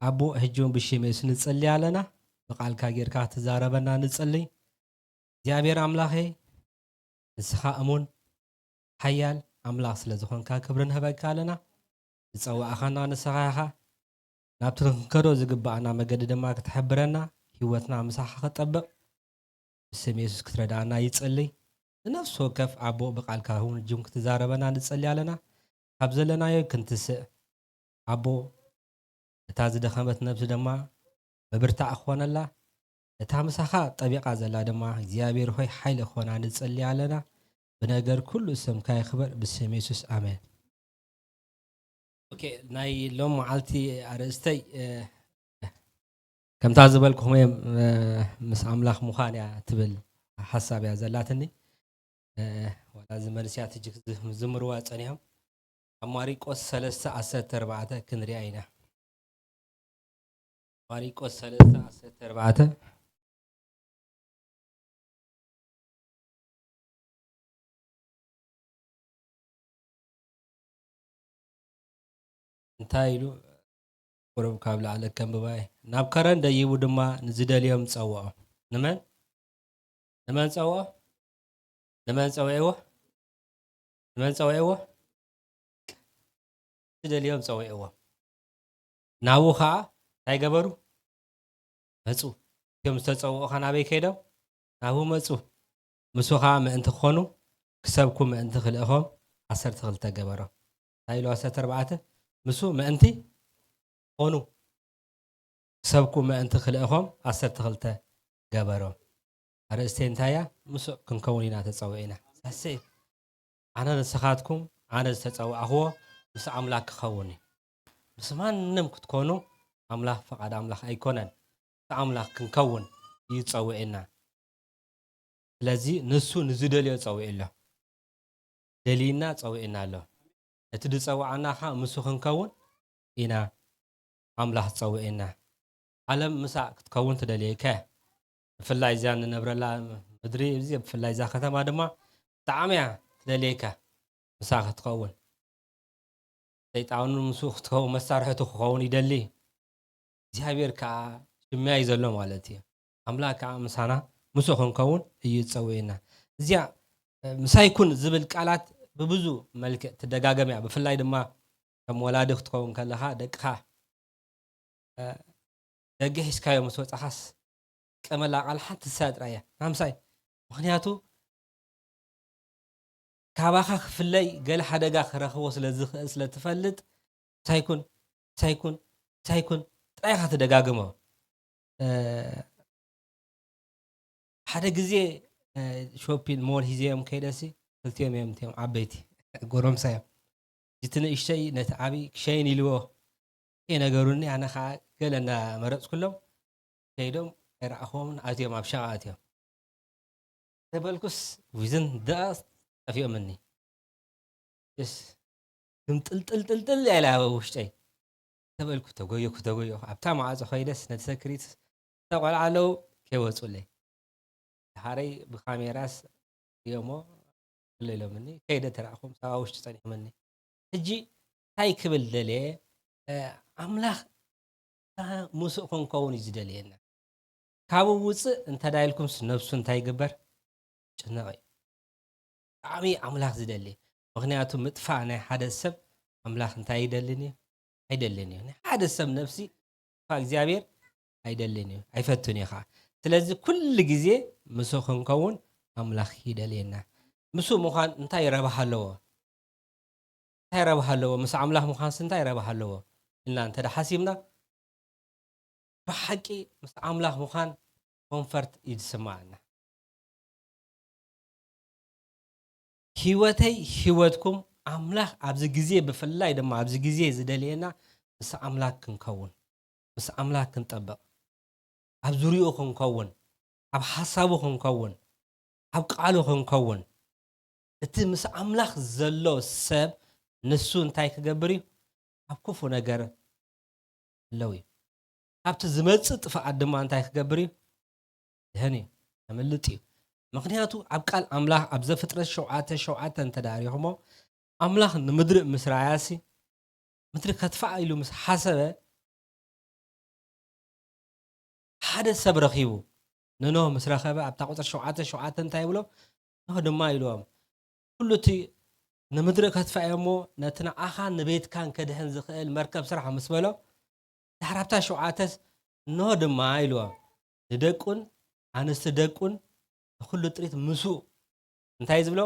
ኣቦ፣ ሕጂ እውን ብሽም የሱስ ንጽሊ ኣለና። ብቓልካ ጌርካ ክትዛረበና ንጽሊ። እግዚኣብሔር ኣምላኸይ፣ ንስኻ እሙን ሓያል ኣምላኽ ስለ ዝኾንካ ክብሪ ንህበካ ኣለና። ዝጸዋዕኻና ንስኻ ኢኻ። ናብቲ ክንከዶ ዝግባኣና መገዲ ድማ ክትሕብረና፣ ህይወትና ምሳኻ ክጠብቕ ብስም የሱስ ክትረዳኣና ይጸሊ። ንነፍሲ ወከፍ ኣቦ ብቓልካ እውን ጅም ክትዛረበና ንጸሊ ኣለና። ካብ ዘለናዮ ክንትስእ ኣቦ፣ እታ ዝደኸመት ነብሲ ድማ ምብርታዕ ክኾነላ፣ እታ ምሳኻ ጠቢቓ ዘላ ድማ እግዚኣብሔር ሆይ ሓይሊ ክኾና ንጸሊ ኣለና። ብነገር ኩሉ ስምካ ይኽበር፣ ብስም የሱስ ኣሜን። ኦኬ፣ ናይ ሎም መዓልቲ ኣርእስተይ፣ እ፣ ከምታ ዝበልኩኹም እየ፣ እ፣ ምስ ኣምላኽ ምዃን እያ ትብል ሓሳብ እያ ዘላትኒ። እ፣ ዋላ እዚ መልስያት ሕጂ ክዝምርዋ ጸኒሖም። ኣብ ማሪቆስ ሰለስተ ዓሰርተ ኣርባዕተ ክንሪኣ ኢና። ማሪቆስ ሰለስተ ዓሰርተ ኣርባዕተ። እንታይ ኢሉ? ቁሩብ ካብ ላዕሊ ከንብባይ። ናብ ከረን ደይቡ ድማ ንዝደልዮም ጸውዖ። ንመን? ንመን ጸውዖ? ንመን ጸውዕዎ? ንመን ጸውዕዎ? ዝደልዮም ጸውዕዎ። ናብኡ ኸዓ እንታይ ገበሩ? መጹ። እቶም ዝተጸውዑ ኸ ናበይ ከይዶም? ናብኡ መጹ። ምስ ኸዓ ምእንቲ ክኾኑ፣ ክሰብኩ ምእንቲ ክልእኾም፣ ዓሰርተ ክልተ ገበሮም። እንታይ ኢሉ ዓሰርተ ኣርባዕተ? ምስ ምእንቲ ኾኑ፣ ክሰብኩ ምእንቲ ክልእኾም፣ ዓሰርተ ክልተ ገበሮም። ኣርእስተይ እንታይ እያ? ምስኡ ክንከውን ኢና ተጸዊዕና። ሳሰይ፣ ኣነ ንስኻትኩም፣ ኣነ ዝተጸዋዕኽዎ ምስ ኣምላኽ ክኸውን እዩ። ምስ ማንም ክትኮኑ፣ ኣምላኽ፣ ፍቓድ ኣምላኽ ኣይኮነን። ምስ ኣምላኽ ክንከውን እዩ ጸዊዕና። ስለዚ ንሱ ንዝደልዮ ጸዊዑ ኣሎ። ደልይና ጸዊዕና ኣሎ። እቲ ዝጸውዓና ኸኣ ምስኡ ክንከውን ኢና ኣምላኽ ጸዊዕና። ዓለም ምሳእ ክትከውን ትደልየካ። ብፍላይ እዛ ንነብረላ ምድሪ፣ እዚ ብፍላይ እዛ ከተማ ድማ ብጣዕሚ እያ ትደልየካ ምሳእ ክትከውን። ሰይጣን ምስኡ ክትከውን መሳርሕቱ ክኸውን ይደሊ። እግዚኣብሔር ከኣ ሽምያ እዩ ዘሎ ማለት እዩ። ኣምላኽ ከኣ ምሳና ምስኡ ክንከውን እዩ ዝጸውየና። እዚኣ፣ እ፣ ምሳይ ኩን ዝብል ቃላት ብብዙ መልክዕ ትደጋገም እያ። ብፍላይ ድማ ከም ወላዲ ክትከውን ከለኻ ደቅኻ፣ እ፣ ደገ ሒዝካዮ ምስ ወጻኻስ ቀመላ ቃል ሓንቲ ንሳ ጥራይ እያ። ና ምሳይ። ምኽንያቱ ካባኻ ክፍለይ ገለ ሓደጋ ክረኽቦ ስለ ዝኽእል ስለ ትፈልጥ፣ ምሳይ ኩን፣ ምሳይ ኩን፣ ምሳይ ኩን ጥራይ ኢኻ ትደጋግሞ። እ፣ ሓደ ግዜ፣ እ፣ ሾፒን ሞል ሒዘዮም ከይደሲ፣ ክልቲኦም እዮም እቲኦም ዓበይቲ፣ ጎረምሳ እዮም። እቲ ንእሽተይ ነቲ ዓብዪ ክሸይን ኢልዎ ከይነገሩኒ፣ ኣነ ኸዓ ገለ እናመረጽኩሎም ከይዶም ኣይረኣኽዎምን፣ ኣትዮም ኣብ ሸቓ ኣትዮም። ተበልኩስ፣ ዊዝን ደቂቕ ጠፊኦምኒ። የስ፣ ግምጥልጥልጥልጥል ኢላ ኣብ ውሽጠይ። ተበልኩ፣ ተጎየኩ፣ ተጎየኩ። ኣብታ ማዕጾ ከይደስ ነቲ ሰክሪት፣ እታ ቆልዓ ኣለዉ፣ ከይወጹለይ። ድሓረይ ብካሜራስ ሪኦሞ፣ ኣሎ ኢሎምኒ። ከይደ ተራእኹም፣ ሳባ ውሽጢ ጸኒሖምኒ። ሕጂ እንታይ ክብል ደልየ? እ፣ ኣምላኽ ምስኡ ክንከውን እዩ ዝደልየና። ካብኡ ውፅእ እንተ ዳ ኢልኩምስ ነብሱ እንታይ ይግበር? ጭነቕ እዩ። ብጣዕሚ ኣምላኽ ዝደሊ። ምኽንያቱ ምጥፋእ ናይ ሓደ ሰብ ኣምላኽ እንታይ ይደልን እዩ? ኣይደልን እዩ። ናይ ሓደ ሰብ ነብሲ ክጥፋእ እግዚኣብሔር ኣይደልን እዩ፣ ኣይፈቱን እዩ ኸዓ። ስለዚ ኩሉ ግዜ ምስኡ ክንከውን ኣምላኽ ይደልየና። ምስኡ ምዃን እንታይ ረብሓ ኣለዎ? እንታይ ረብሓ ኣለዎ? ምስ ኣምላኽ ምዃንስ እንታይ ረብሓ ኣለዎ? ኢልና እንተ ደኣ ሓሲብና፣ ብሓቂ ምስ ኣምላኽ ምዃን ኮንፈርት እዩ ዝስምዓና። ህይወተይ፣ ህይወትኩም፣ ኣምላኽ ኣብዚ ግዜ፣ ብፍላይ ድማ ኣብዚ ግዜ ዝደልየና ምስ ኣምላኽ ክንከውን፣ ምስ ኣምላኽ ክንጠብቕ፣ ኣብ ዙርያኡ ክንከውን፣ ኣብ ሓሳቡ ክንከውን፣ ኣብ ቃሉ ክንከውን። እቲ ምስ ኣምላኽ ዘሎ ሰብ ንሱ እንታይ ክገብር እዩ? ካብ ክፉ ነገር ኣለዉ እዩ። ካብቲ ዝመጽእ ጥፍኣት ድማ እንታይ ክገብር እዩ? ድሕን እዩ፣ ከምልጥ እዩ። ምኽንያቱ ኣብ ቃል ኣምላኽ ኣብ ዘፍጥረት ሸውዓተ ሸውዓተ እንተ ደኣ ሪኹሞ፣ ኣምላኽ ንምድሪ ምስ ረኣያሲ፣ ምድሪ ከጥፍኣ ኢሉ ምስ ሓሰበ፣ ሓደ ሰብ ረኺቡ። ንኖህ ምስ ረኸበ ኣብታ ቁፅሪ ሸውዓተ ሸውዓተ እንታይ ይብሎ? ኖህ ድማ ኢልዎም፣ ኩሉ እቲ ንምድሪ ከጥፋእዮ እሞ ነቲ ንዓኻን ንቤትካን ከድሕን ዝኽእል መርከብ ስራሕ ምስ በሎ፣ ድሕሪ ኣብታ ሸውዓተስ ኖህ ድማ ኢልዎም፣ ንደቁን ኣንስቲ ደቁን ንኹሉ ጥሪት ምስኡ እንታይ ዝብሎ?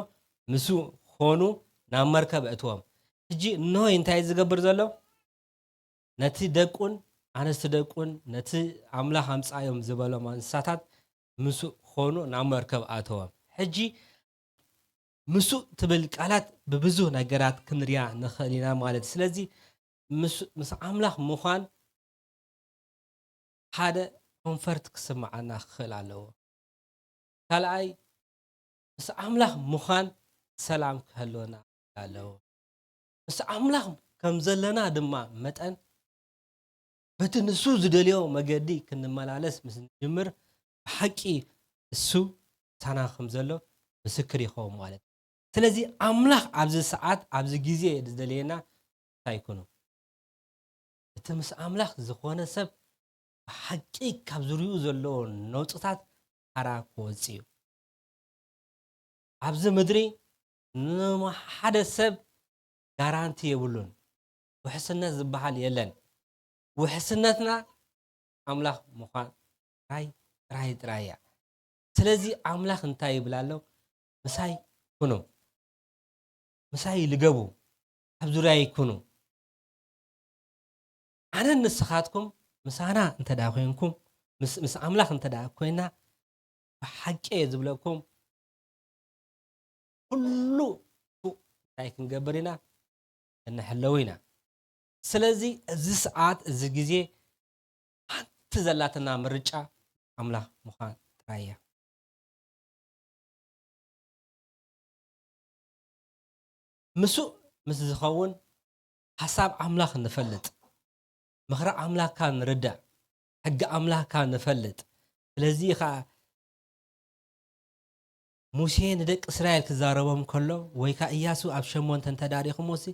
ምስኡ ኮኑ ናብ መርከብ እእትዎም። ሕጂ ኖህ እንታይ ዝገብር ዘሎ? ነቲ ደቁን ኣንስቲ ደቁን ነቲ ኣምላኽ ኣምጻዮም ዝበሎም እንስሳታት ምስኡ ኮኑ ናብ መርከብ ኣተዎም። ሕጂ ምስኡ ትብል ቃላት ብብዙህ ነገራት ክንሪያ ንኽእል ኢና ማለት። ስለዚ ምስ፣ ምስ ኣምላኽ ምዃን ሓደ ኮንፈርት ክስምዓና ክኽእል ኣለዎ። ካልኣይ ምስ ኣምላኽ ምዃን ሰላም ክህልወና ኣለዎ። ምስ ኣምላኽ ከም ዘለና ድማ መጠን በቲ ንሱ ዝደልዮ መገዲ ክንመላለስ ምስ ንጅምር ብሓቂ እሱ ምሳና ከም ዘሎ ምስክር ይኸውን ማለት እዩ። ስለዚ ኣምላኽ ኣብዚ ሰዓት ኣብዚ ግዜ ዝደልየና እንታይ ይኩኑ? እቲ ምስ ኣምላኽ ዝኾነ ሰብ ብሓቂ ካብ ዙርይኡ ዘለዎ ነውጽታት ሓራ ክወጽእ እዩ። ኣብዚ ምድሪ ንሓደ ሰብ ጋራንቲ የብሉን። ውሕስነት ዝበሃል የለን። ውሕስነትና ኣምላኽ ምዃን ጥራይ ጥራይ ጥራይ እያ። ስለዚ ኣምላኽ እንታይ ይብል ኣሎ? ምሳይ ኩኑ፣ ምሳይ ልገቡ፣ ኣብ ዙርያይ ኩኑ። ኣነን ንስኻትኩም ምሳና እንተ ደኣ ኮይንኩም፣ ምስ፣ ምስ ኣምላኽ እንተ ደኣ ኮይና፣ ብሓቂ እየ ዝብለኩም፣ ኩሉ እንታይ ክንገብር ኢና? እንሕለው ኢና። ስለዚ እዚ ሰዓት፣ እዚ ግዜ፣ ሓንቲ ዘላትና ምርጫ ኣምላኽ ምዃን ጥራይ እያ። ምስኡ ምስ ዝኸውን ሓሳብ ኣምላኽ ንፈልጥ፣ ምኽሪ ኣምላኽካ ንርዳእ፣ ሕጊ ኣምላኽካ ንፈልጥ። ስለዚ ኸዓ ሙሴ ንደቂ እስራኤል ክዛረቦም ከሎ፣ ወይ ከኣ እያሱ ኣብ ሸሞንተ እንተ ደኣ ርኢኹሞሲ፣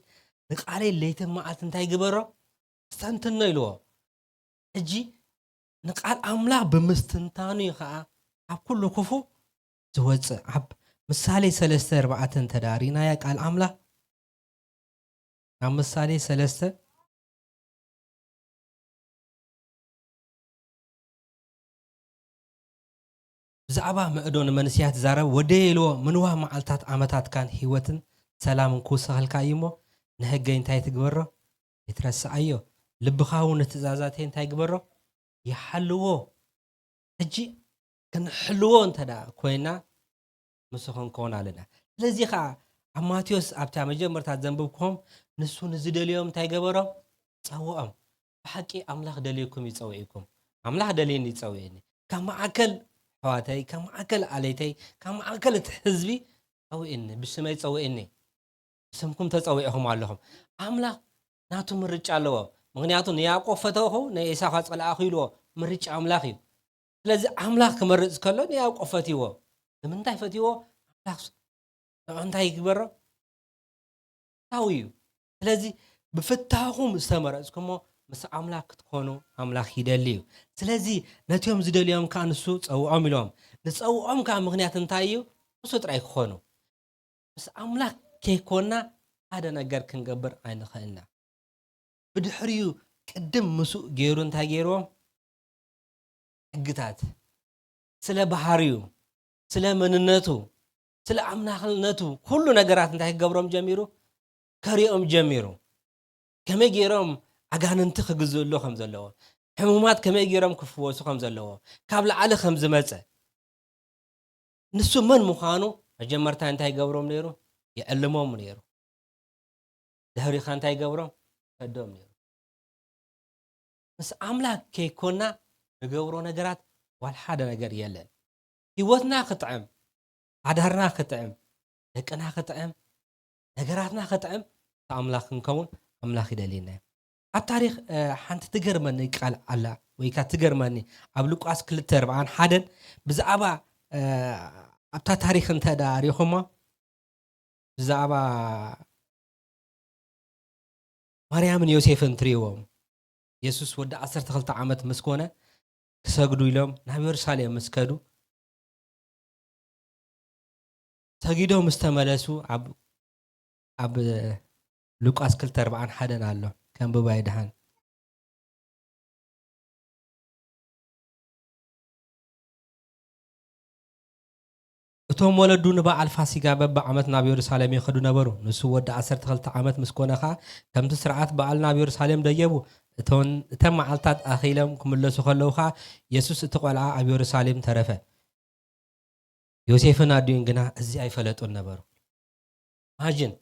"ንቃለይ ለይትን መዓልቲ እንታይ ግበሮ? ኣስተንትኖ" ኢልዎ። ሕጂ ንቃል ኣምላኽ ብምስትንታኑ እዩ ኸዓ ካብ ኩሉ ክፉእ ዝወፅእ። ኣብ ምሳሌ ሰለስተ ኣርባዕተ እንተ ደኣ ርኢናያ ቃል ኣምላኽ፣ ኣብ ምሳሌ ሰለስተ ብዛዕባ ምዕዶ ንመንስያት ትዛረብ፣ "ወደየ" ኢልዎ፣ "ምንዋህ መዓልታት ዓመታትካን ህይወትን ሰላምን ክውስኸልካ እዩ እሞ፣ ንሕገይ እንታይ ትግበሮ? ይትረስዓዮ። ልብኻ እውን ንትእዛዛተይ እንታይ ግበሮ? ይሓልዎ።" ሕጂ ክንሕልዎ እንተ ደኣ ኮይና፣ ምስ ክንከውን ኣለና። ስለዚ ኸዓ ኣብ ማቴዎስ ኣብታ መጀመርታ ዘንብብክዎም፣ ንሱ ንዝደልዮም እንታይ ገበሮም? ጸውዖም። ብሓቂ ኣምላኽ ደልዩኩም እዩ ጸዊዕኩም። ኣምላኽ ደልዩኒ እዩ ጸዊዕኒ። ካብ ማእከል ኣሕዋተይ፣ ካብ ማእከል ኣለይተይ፣ ካብ ማእከል እቲ ህዝቢ ጸዊዕኒ፣ ብስመይ ጸዊዕኒ። ብስምኩም ተጸዊዕኹም ኣለኹም። ኣምላኽ ናቱ ምርጫ ኣለዎ። ምኽንያቱ ንያዕቆብ ፈተውኹ፣ ንኤሳው ኸኣ ጸላእኹ ኢልዎ። ምርጫ ኣምላኽ እዩ። ስለዚ ኣምላኽ ክመርጽ ከሎ ንያዕቆብ ፈትይዎ። ንምንታይ ፈትይዎ? ኣምላኽ ንዑ እንታይ ይግበሮ? ፍታው እዩ። ስለዚ ብፍታኹም ዝተመረጽኩሞ ምስ ኣምላኽ ክትኮኑ ኣምላኽ ይደሊ እዩ። ስለዚ ነቲኦም ዝደልዮም ከኣ ንሱ ጸውዖም ኢሎም። ንጸውዖም ከኣ ምኽንያት እንታይ እዩ? ንሱ ጥራይ ክኾኑ። ምስ ኣምላኽ ከይኮንና ሓደ ነገር ክንገብር ኣይንኽእልና። ብድሕሪኡ ቅድም ምስኡ ገይሩ እንታይ ገይርዎም? ሕግታት። ስለ ባህሪኡ፣ ስለ መንነቱ፣ ስለ ኣምላኽነቱ ኩሉ ነገራት እንታይ ክገብሮም ጀሚሩ? ከሪኦም ጀሚሩ። ከመይ ገይሮም ኣጋንንቲ ክግዝእሉ ከም ዘለዎ፣ ሕሙማት ከመይ ገይሮም ክፍወሱ ከም ዘለዎ፣ ካብ ላዕሊ ከም ዝመጸ፣ ንሱ መን ምዃኑ መጀመርታ እንታይ ይገብሮም ነይሩ? ይዕልሞም ነይሩ። ድሕሪኻ እንታይ ይገብሮም? ይሰዶም ነይሩ። ምስ ኣምላኽ ከይኮንና ንገብሮ ነገራት ዋላ ሓደ ነገር የለን። ህይወትና ክጥዕም፣ ሓዳርና ክጥዕም፣ ደቅና ክጥዕም፣ ነገራትና ክጥዕም፣ እቲ ኣምላኽ ክንከውን ኣምላኽ ይደልየና እዩ። ኣብ ታሪኽ፣ እ፣ ሓንቲ ትገርመኒ ቃል ኣላ፣ ወይ ከኣ ትገርመኒ፣ ኣብ ሉቃስ ክልተ ኣርባዓን ሓደን ብዛዕባ፣ እ፣ ኣብታ ታሪኽ እንተ ደኣ ርኢኹሞ፣ ብዛዕባ ማርያምን ዮሴፍን ትርእይዎም። የሱስ ወዲ ዓሰርተ ክልተ ዓመት ምስ ኮነ፣ ክሰግዱ ኢሎም ናብ የሩሳሌም ምስ ከዱ፣ ሰጊዶም ምስ ተመለሱ፣ ኣብ፣ ኣብ ሉቃስ ክልተ ኣርባዓን ሓደን ኣሎ። ከንብባ ይድሓን። እቶም ወለዱ ንበዓል ፋሲጋ በብዓመት ናብ የሩሳሌም ይኸዱ ነበሩ። ንሱ ወዲ ዓሰርተ ክልተ ዓመት ምስ ኮነ ኸኣ፣ ከምቲ ስርዓት በዓል ናብ የሩሳሌም ደየቡ። እቶን-፣ እተን መዓልታት ኣኺሎም ክምለሱ ከለዉ ኸኣ፣ የሱስ እቲ ቈልዓ ኣብ የሩሳሌም ተረፈ። ዮሴፍን ኣዲኡን ግና እዚ ኣይፈለጡን ነበሩ። ኢማጂን፣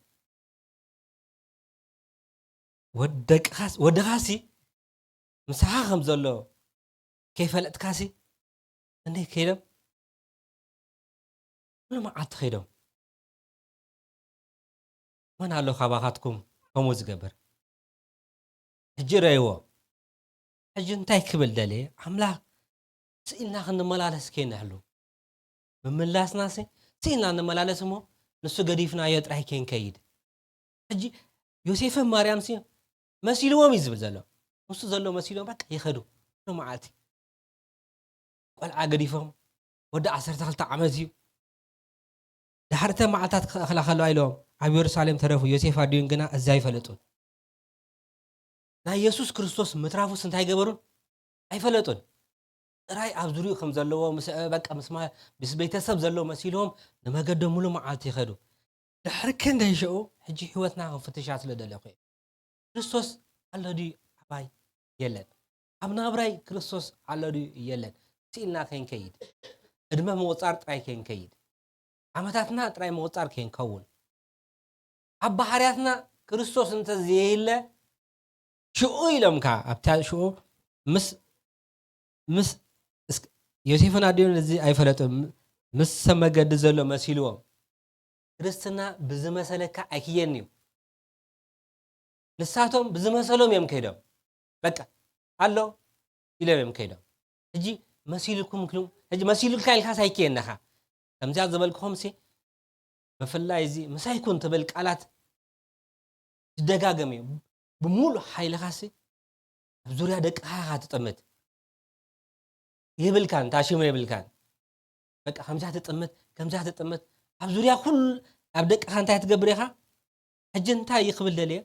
ወደቅኻስ-፣ ወድኻሲ ምሳኻ ከም ዘሎ ከይፈለጥካሲ፣ እንዴ ከይዶም? ኩሉ መዓልቲ ከይዶም። መን ኣሎ ካባኻትኩም ከምኡ ዝገብር? ሕጂ ረእይዎ። ሕጂ እንታይ ክብል ደልየ? ኣምላኽ ስኢልና ክንመላለስ ከይንህሉ። ምምላስናሲ ስኢልና ንመላለስ እሞ፣ ንሱ ገዲፍናዮ ጥራይ ከይንከይድ። ሕጂ ዮሴፍን ማርያምሲ መሲልዎም እዩ ዝብል ዘሎ። ንሱ ዘሎ መሲልዎም፣ በቃ ይኸዱ። ኩሉ መዓልቲ ቆልዓ ገዲፎም፣ ወዲ ዓሰርተ ክልተ ዓመት እዩ። ድሓር እተን መዓልታት ክኸ-፣ ክኸላ ከለዋ ኢሎም ኣብ የሩሳሌም ተረፉ። ዮሴፍ ኣዲኡን ግና እዚ ኣይፈለጡን። ናይ የሱስ ክርስቶስ ምትራፉስ እንታይ ገበሩን? ኣይፈለጡን። ጥራይ ኣብ ዙርያኡ ከም ዘለዎ፣ ምስ፣ በቃ ምስ ማ-፣ ምስ ቤተሰብ ዘለዎ መሲልዎም ንመገዶም ሙሉ መዓልቲ ይኸዱ። ድሕሪ ክንደይ ሽዑ፣ ሕጂ ህይወትና ክንፍትሻ ስለ ደለኹ እየ። ክርስቶስ ኣሎ ድዩ ኣባይ? የለን። ኣብ ናብራይ ክርስቶስ ኣሎ ድዩ? የለን። ስኢልና ከይንከይድ፣ ዕድመ ምቑጻር ጥራይ ከይንከይድ፣ ዓመታትና ጥራይ ምቑጻር ከይንከውን፣ ኣብ ባህርያትና ክርስቶስ እንተዘየለ፣ ሽኡ ኢሎም ከኣ ኣብታ ሽኡ ምስ፣ ምስ፣ እስክ-፣ ዮሴፍን ኣዲኡን እዚ ኣይፈለጡን። ምስ ሰብ መገዲ ዘሎ መሲልዎም። ክርስትና ብዝመሰለካ ኣይክየን እዩ። ንሳቶም ብዝመሰሎም እዮም ከይዶም። በቃ፣ ኣሎ ኢሎም እዮም ከይዶም። ሕጂ መሲልኩም ክሉ-፣ ሕጂ መሲሉልካ ኢልካስ ኣይክየን ኢኻ። ከምዚኣ ዝበልክኹምሲ ብፍላይ እዚ ምሳይ ኩን ትብል ቃላት ትደጋገም እዩ። ብምሉእ ሓይልኻሲ ኣብ ዙርያ ደቅኻ ኢኻ ትጥምት። የብልካን፣ ታሽሙ የብልካን። በቃ ከምዚኣ ትጥምት፣ ከምዚኣ ትጥምት። ኣብ ዙርያ ኩሉ፣ ኣብ ደቅኻ እንታይ ትገብር ኢኻ? ሕጂ እንታይ እዩ ክብል ደልየ?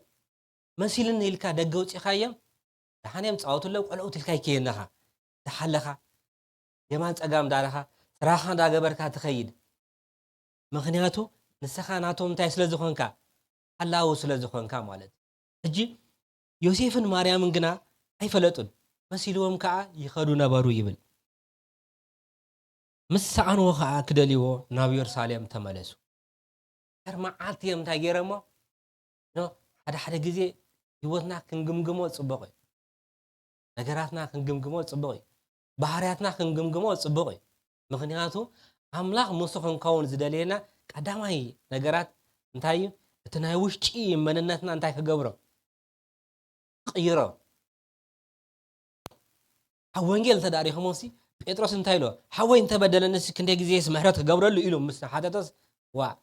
መሲልኒ ኢልካ ደገ ኣውጺኻዮም፣ ደሓን እዮም ጻወቱ ኣለዉ ቆልዑት ኢልካ ኣይከየን ኢኻ። ደሓለኻ፣ የማን ጸጋም ዳረኻ፣ ስራኻ እንዳገበርካ ትኸይድ። ምኽንያቱ ንስኻ ናቶም እንታይ ስለ ዝኾንካ? ሓላዊ ስለ ዝኾንካ ማለት። ሕጂ ዮሴፍን ማርያምን ግና ኣይፈለጡን፣ መሲልዎም ከኣ ይኸዱ ነበሩ ይብል። ምስ ሰኣንዎ ከኣ ክደልይዎ ናብ የሩሳሌም ተመለሱ። ድሕሪ መዓልቲ እዮም እንታይ ገይሮሞ? ኖ፣ ሓደ ሓደ ግዜ ህይወትና ክንግምግሞ ጽቡቕ እዩ። ነገራትና ክንግምግሞ ጽቡቕ እዩ። ባህርያትና ክንግምግሞ ጽቡቕ እዩ። ምኽንያቱ ኣምላኽ ምስኡ ክንከውን ዝደልየና ቀዳማይ ነገራት እንታይ እዩ? እቲ ናይ ውሽጢ መንነትና እንታይ ክገብሮ? ክቕይሮ። ኣብ ወንጌል እንተ ደኣ ርኢኹሞሲ፣ ጴጥሮስ እንታይ ኢልዎ? "ሓወይ እንተበደለንሲ ክንደይ ግዜስ ምሕረት ክገብረሉ?" ኢሉ ምስ ሓተተስ፣ ዋእ፣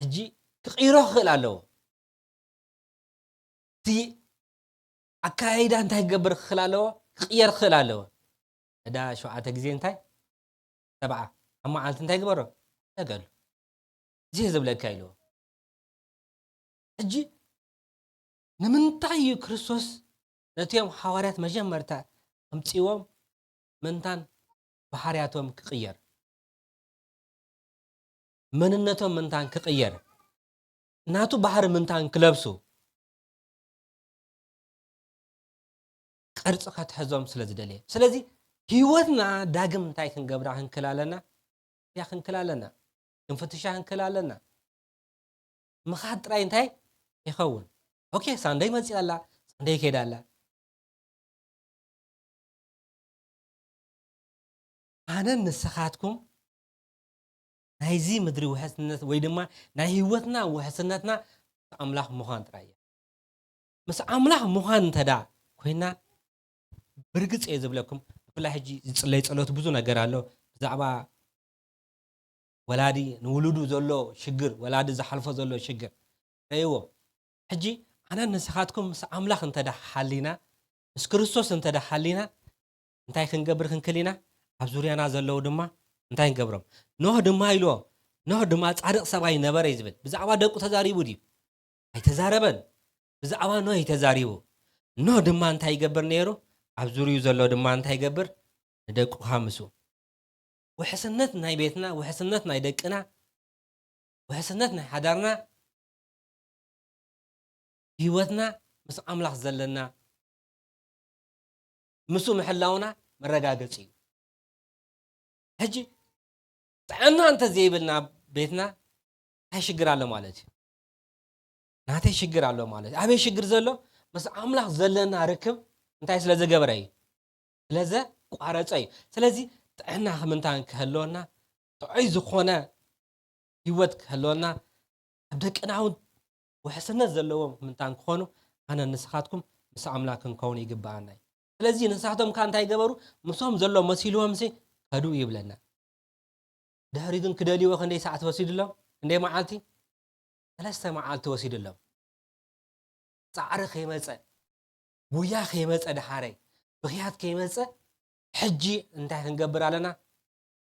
ሕጂ ክቕይሮ ክኽእል ኣለዎ። እቲ ኣካያይዳ እንታይ ክገብር ክኽእል ኣለዎ? ክቕየር ክኽእል ኣለዎ። እዳ ሸውዓተ ግዜ እንታይ? ሰብዓ። ኣብ መዓልቲ እንታይ ግበሮ? ሕደገሉ። እዚ እየ ዝብለካ ኢልዎ። ሕጂ ንምንታይ እዩ ክርስቶስ ነቲኦም ሃዋርያት መጀመርታ ኣምጺዎም ምንታን ባህርያቶም ክቕየር? መንነቶም ምንታን ክቕየር? ናቱ ባህሪ ምንታን ክለብሱ? ቅርጺ ከትሕዞም ስለ ዝደለየ። ስለዚ ህይወትና ዳግም እንታይ ክንገብራ ክንክል ኣለና? እያ ክንክል ኣለና። ክንፍትሻ ክንክል ኣለና። ምኻድ ጥራይ እንታይ ይኸውን? ኦኬ፣ ሳንደይ መጺኣ ኣላ፣ ሳንደይ ከይዳ ኣላ። ኣነን ንስኻትኩም ናይዚ ምድሪ ውሕስነት ወይ ድማ ናይ ህይወትና ውሕስነትና ምስ ኣምላኽ ምዃን ጥራይ እያ። ምስ ኣምላኽ ምዃን እንተ ደኣ ኮይና፣ ብርግጽ እየ ዝብለኩም፣ ብፍላይ ሕጂ ዝጽለይ ጸሎት ብዙ ነገር ኣሎ። ብዛዕባ ወላዲ ንውሉዱ ዘሎ ሽግር፣ ወላዲ ዝሓልፎ ዘሎ ሽግር ረእይዎ። ሕጂ ኣነን ንስኻትኩም ምስ ኣምላኽ እንተ ደኣ ሓሊና፣ ምስ ክርስቶስ እንተ ደኣ ሓሊና፣ እንታይ ክንገብር ክንክእል ኢና? ኣብ ዙርያና ዘለዉ ድማ እንታይ ንገብሮም? ኖህ ድማ ኢልዎ፣ ኖህ ድማ ጻድቕ ሰብኣይ ነበረ እዩ ዝብል። ብዛዕባ ደቁ ተዛሪቡ ድዩ? ኣይተዛረበን። ብዛዕባ ኖህ እዩ ተዛሪቡ። ኖህ ድማ እንታይ ይገብር ነይሩ? ኣብ ዙርዩ ዘሎ ድማ እንታይ ይገብር? ንደቁ ሃምሱ። ውሕስነት ናይ ቤትና፣ ውሕስነት ናይ ደቅና፣ ውሕስነት ናይ ሓዳርና፣ ህይወትና ምስ ኣምላኽ ዘለና፣ ምስ ምሕላውና መረጋገጺ እዩ። ሕጂ ጥዕና እንተ ዘይብልና ቤትና እንታይ ሽግር ኣሎ ማለት እዩ? ናተይ ሽግር ኣሎ ማለት እዩ። ኣበይ ሽግር ዘሎ? ምስ ኣምላኽ ዘለና ርክብ እንታይ ስለ ዝገበረ እዩ? ስለ ዘቋረጸ እዩ። ስለዚ ጥዕና ምእንታን ክህልወና፣ ጥዑይ ዝኾነ ህይወት ክህልወና፣ ኣብ ደቅና እውን ውሕስነት ዘለዎም ምእንታን ክኾኑ፣ ኣነ ንስኻትኩም ምስ ኣምላኽ ክንከውን ይግብኣና እዩ። ስለዚ ንሳቶም ከ እንታይ ገበሩ? ምስኦም ዘሎ መሲልዎም ሲ ከዱ ይብለና። ድሕሪ ግን ክደልይዎ ክንደይ ሰዓት ወሲድሎም? ክንደይ መዓልቲ? ሰለስተ መዓልቲ ወሲድሎም። ጻዕሪ ከይመጸ፣ ጉያ ከይመጸ፣ ደሓረይ ብኽያት ከይመጸ፣ ሕጂ እንታይ ክንገብር ኣለና?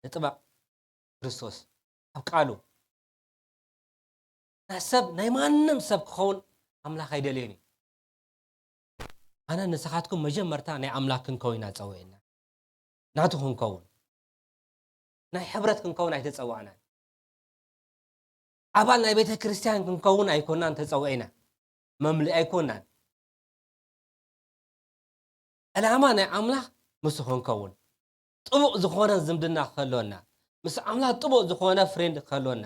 ንጥበቕ ክርስቶስ ኣብ ቃሉ። ናይ ሰብ፣ ናይ ማንም ሰብ ክኸውን ኣምላኽ ኣይደልዮን እዩ። ኣነ ንስኻትኩም መጀመርታ ናይ ኣምላኽ ክንከውን ኢና ጸዊዕና። ናቱ ክንከውን፣ ናይ ሕብረት ክንከውን ኣይተጸዋዕናን። ኣባል ናይ ቤተ ክርስቲያን ክንከውን ኣይኮናን ተጸዊዕና። መምልኢ ኣይኮናን። ዕላማ ናይ ኣምላኽ ምስ ክንከውን፣ ጥቡቕ ዝኾነ ዝምድና ክህልወና፣ ምስ ኣምላኽ ጥቡቕ ዝኾነ ፍሬንድ ክህልወና፣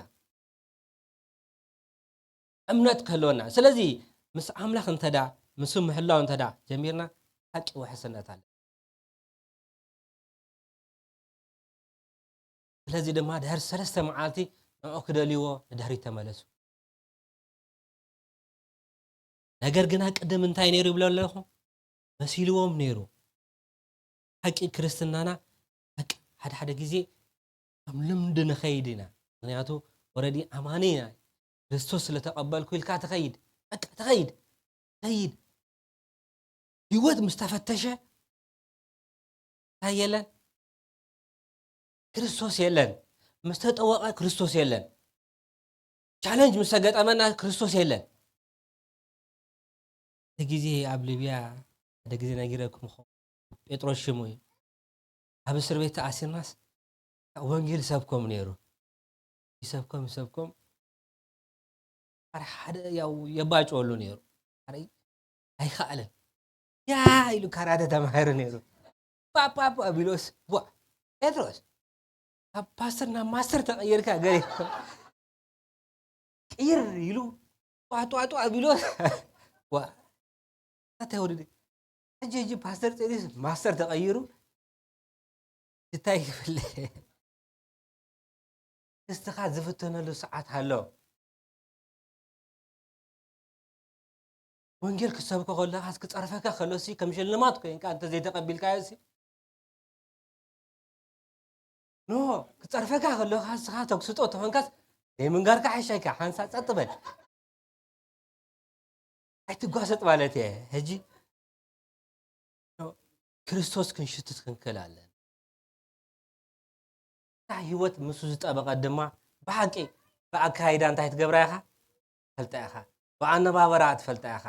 እምነት ክህልወና። ስለዚ ምስ ኣምላኽ እንተዳ፣ ምስ ምሕላው እንተዳ ጀሚርና፣ ሓቂ ውሕስነት ኣለ። ስለዚ ድማ ድሕሪ ሰለስተ መዓልቲ ንዑ ክደልይዎ ንድሕሪት ተመለሱ። ነገር ግና ቅድም እንታይ ነይሩ ይብሎ ኣለኹ? መሲልዎም ነይሩ። ሓቂ ክርስትናና፣ ሓቂ ሓደ ሓደ ግዜ ከም ልምዲ ንኸይድ ኢና። ምኽንያቱ ኦረዲ ኣማኒ ኢና። ክርስቶስ ስለ ተቐበልኩ ኢልካ ትኸይድ። በቃ ትኸይድ። ትኸይድ። ህይወት ምስ ተፈተሸ እንታይ የለን? ክርስቶስ የለን። ምስ ተጠወቐ ክርስቶስ የለን። ቻለንጅ ምስ ተገጠመና ክርስቶስ የለን። እቲ ግዜ ኣብ ሊብያ ሓደ ግዜ ነጊረኩም ኸ-፣ ጴጥሮስ ሽሙ እዩ። ኣብ እስር ቤት ተኣሲርናስ ወንጌል ሰብኮም ነይሩ። ይሰብኮም፣ ይሰብኮም። ሓደ ሓደ ያው የባጭወሉ ነይሩ። ሓደ ኣይከኣለን። ያ ኢሉ ካራተ ተማሂሩ ነይሩ። ፓፕ፣ ፓፕ ኣቢሎስ፣ ዋ፣ ጴጥሮስ፣ ካብ ፓስተር ናብ ማስተር ተቐይርካ ገለ። ቅይር ኢሉ፣ ጧ፣ ጧ፣ ጧ ኣቢሎስ፣ ዋ፣ እንታይ ወዲ፣ ሕጂ፣ ሕጂ ፓስተር ጼሪስ ማስተር ተቐይሩ፣ እንታይ ክብል? ንስኻ ዝፍተነሉ ሰዓት ኣሎ። ወንጌል ክትሰብኮ ከለኻስ ክጸርፈካ ከሎሲ ከም ሽልማት ኮይንካ እንተ ዘይተቐቢልካዮሲ፣ ኖ፣ ክጸርፈካ ከሎኻ ንስኻ ተግስጦ ተኾንካስ ዘይምንጋርካ ሓሻይካ፣ ሓንሳ ጸጥ በል። ኣይትጓሰጥ ማለት እየ። ሕጂ ክርስቶስ ክንሽትት ክንክእል ኣለና። እታ ህይወት ምስኡ ዝጠበቐት ድማ ብሓቂ ብኣካይዳ እንታይ ትገብራ ኢኻ? ትፈልጣ ኢኻ። ብኣነባበራ ትፈልጣ ኢኻ።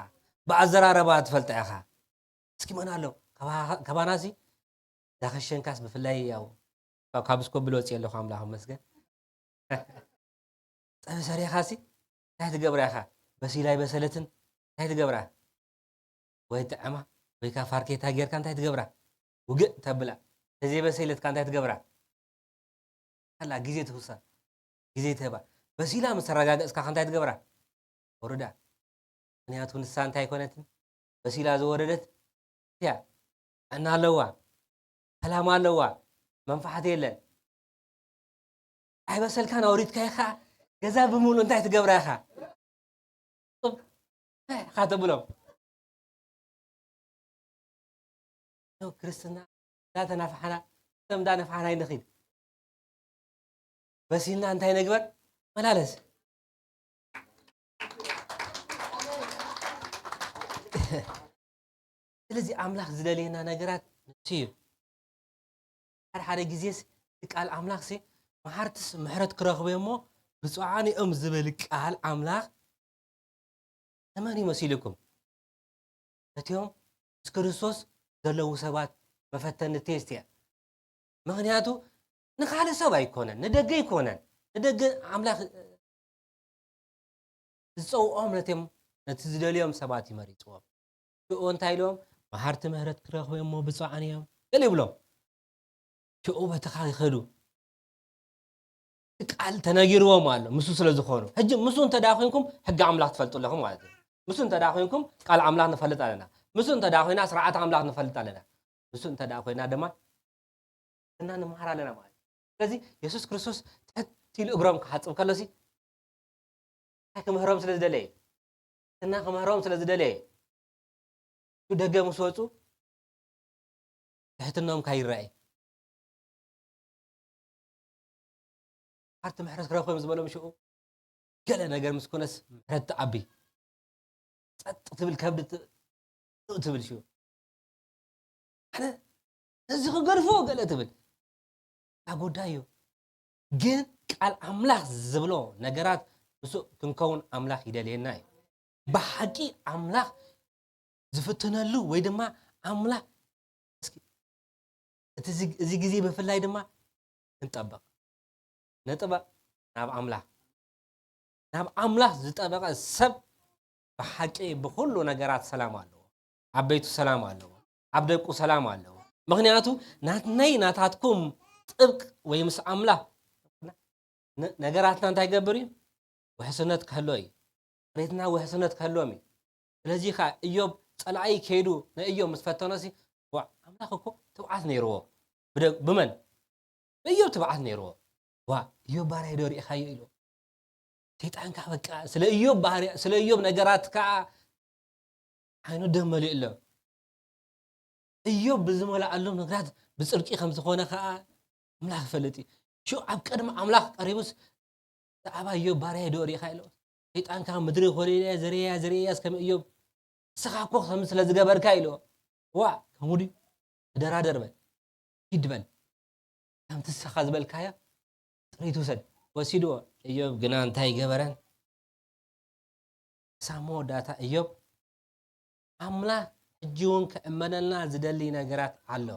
ብኣዘራረባ ትፈልጣ ኢኻ። እስኪ መን ኣሎ? ካባ-፣ ካባናሲ ዳኸሸንካስ ብፍላይ ያው ካብ፣ ካብ ስኮብል ወፂእ ኣለኹ ኣምላኽ ይመስገን። ጸብሒ ሰሪኻሲ እንታይ ትገብራ ኢኻ? በሲላ ኣይበሰለትን እንታይ ትገብራ? ወይ ጥዕማ ወይ ከኣ ፋርኬታ ጌርካ እንታይ ትገብራ? ውግእ ተብላ። ተዘይበሰለት ከኣ እንታይ ትገብራ? ኣላ ግዜ ትውሳ። ግዜ ትህባ። በሲላ ምስ ተረጋገጽካ ከ እንታይ ትገብራ? ወርዳ። ምኽንያቱ ንሳ እንታይ ኣይኮነትን? በሲላ ዝወረደት እያ። ጥዕና ኣለዋ። ሰላም ኣለዋ። መንፋሕቲ የለን። ኣይበሰልካን ኣውሪድካዮ ከኣ ገዛ ብምሉእ እንታይ ትገብራ ኢኻ? ኢኻ ተብሎም። ያው ክርስትና እንዳተናፋሕና፣ ከም እንዳነፋሕና ኣይንኺድ። በሲልና እንታይ ንግበር? መላለስ። ስለዚ ኣምላኽ ዝደልየና ነገራት ንሱ እዩ። ሓደ ሓደ ግዜስ ቃል ኣምላኽሲ፣ መሓርትስ ምሕረት ክረኽቡ እሞ ብፁዓን እዮም ዝብል ቃል ኣምላኽ ንመን እዩ መሲልኩም? ነቲኦም ምስ ክርስቶስ ዘለዉ ሰባት መፈተኒ ቴስት እያ። ምኽንያቱ ንኻልእ ሰብ ኣይኮነን፣ ንደገ ኣይኮነን። ንደገ ኣምላኽ ዝጸውዖም ነቲኦም፣ ነቲ ዝደልዮም ሰባት ይመሪጽዎም። ሽዑ እንታይ ኢሎም? መሓርቲ ምሕረት ክረኽቡ እሞ ብፁዓን እዮም ገለ ይብሎም። ሽዑ በተኻ ይኸዱ። ቃል ተነጊርዎም ኣሎ፣ ምስ ስለ ዝኾኑ። ሕጂ ምስ እንተ ደኣ ኮይንኩም ሕጊ ኣምላኽ ትፈልጡ ኣለኹም ማለት እዩ። ምስ እንተ ደኣ ኮይንኩም ቃል ኣምላኽ ንፈልጥ ኣለና። ምስ እንተ ደኣ ኮይና ስርዓት ኣምላኽ ንፈልጥ ኣለና። ምስ እንተ ደኣ ኮይና ድማ እና ንመሃር ኣለና ማለት እዩ። ስለዚ የሱስ ክርስቶስ ትሕት ኢሉ እግሮም ክሓጽብ ከሎሲ እንታይ ክምህሮም ስለ ዝደለየ? እና ክምህሮም ስለ ዝደለየ። ደገ ምስ ወጹ ትሕትናኦም ካይረኣይ። ሓርቲ ምሕረት ክረኽቦም ዝበሎም ሽዑ ገለ ነገር ምስ ኮነስ ምሕረት ትዓቢ። ጸጥ ትብል ከብዲ ጥ-፣ ጥ-፣ ትብል ሽዑ። ኣነ ነዚ ክገድፎ ገለ ትብል። ኣጎዳዩ። ግን ቃል ኣምላኽ ዝብሎ ነገራት ምስኡ ክንከውን ኣምላኽ ይደልየና እዩ። ብሓቂ ኣምላኽ ዝፍትነሉ ወይ ድማ ኣምላኽ፣ እስኪ፣ እቲ ዚ-፣ እዚ ግዜ ብፍላይ ድማ ክንጠብቕ፣ ንጥበቕ ናብ ኣምላኽ። ናብ ኣምላኽ ዝጠበቐ ሰብ ብሓቂ ብኹሉ ነገራት ሰላም ኣለዎ። ኣብ ቤቱ ሰላም ኣለዎ። ኣብ ደቁ ሰላም ኣለዎ። ምኽንያቱ ናትነይ ናታትኩም ጥብቅ ወይ ምስ ኣምላኽ ነ-፣ ነገራትና እንታይ ይገብር እዩ? ውሕስነት ክህሎ እዩ። ቤትና ውሕስነት ክህልዎም እዩ። ስለዚ ኸ እዮብ ጸላኢ ከይዱ ንእዮብ ምስ ፈተኖሲ፣ ዋ፣ ኣምላኽ እኮ ትብዓት ነይርዎ። ብደ-፣ ብመን? ብእዮብ ትብዓት ነይርዎ። ዋ፣ እዮብ ባርያይ ዶ ርኢኻዮ ኢሉ። ሰይጣን ከኣ በቃ ስለ እዮብ ባህርያ-፣ ስለ እዮብ ነገራት ከኣ ዓይኑ ደም መሊኡ ኣሎ። እዮብ ብዝመልኣሎም ነገራት ብጽድቂ ከም ዝኾነ ከኣ ኣምላኽ ይፈልጥ እዩ። ሽዑ ኣብ ቅድሚ ኣምላኽ ቀሪቡስ፣ ብዛዕባ እዮብ ባርያይ ዶ ርኢኻ ኢሎ። ሰይጣን ከኣ ምድሪ ኮሊለ ዘርያ ዘርያ ከም እዮብ፣ ንስኻ እኮ ከም ስለ ዝገበርካ ኢሎ። ዋ፣ ከምኡ ድዩ? ተደራደር በል። ሂድ በል። ከምቲ ንስኻ ዝበልካዮ ጥሪት ውሰድ። ወሲድዎ። እዮብ ግና እንታይ ገበረን? ክሳብ መወዳእታ እዮብ ኣምላኽ ሕጂ እውን ክእመነልና ዝደሊ ነገራት ኣሎ።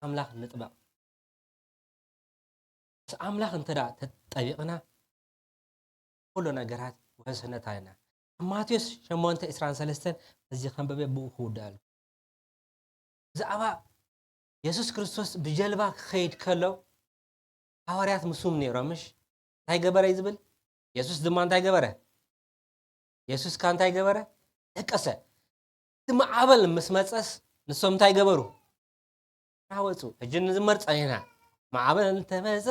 ኣምላኽ ንጥበቕ። ምስ ኣምላኽ እንተ ደኣ ተጠቢቕና፣ ኩሉ ነገራት ውሕስነት ኣለና። ኣብ ማቴዎስ ሸሞንተ ዕስራን ሰለስተን እዚ ከንበበ ብኡ ክውድኣሉ። ብዛዕባ የሱስ ክርስቶስ ብጀልባ ክኸይድ ከሎ፣ ሃዋርያት ምስኡም ነይሮም፣ ምሽ? እንታይ ገበረ እዩ ዝብል? የሱስ ድማ እንታይ ገበረ? የሱስ ከ እንታይ ገበረ? ደቀሰ። እቲ ማዕበል ምስ መጸስ፣ ንሶም እንታይ ገበሩ? ናወጹ። ሕጂ ንዝመር ጸኒሕና። ማዕበል እንተመጸ፣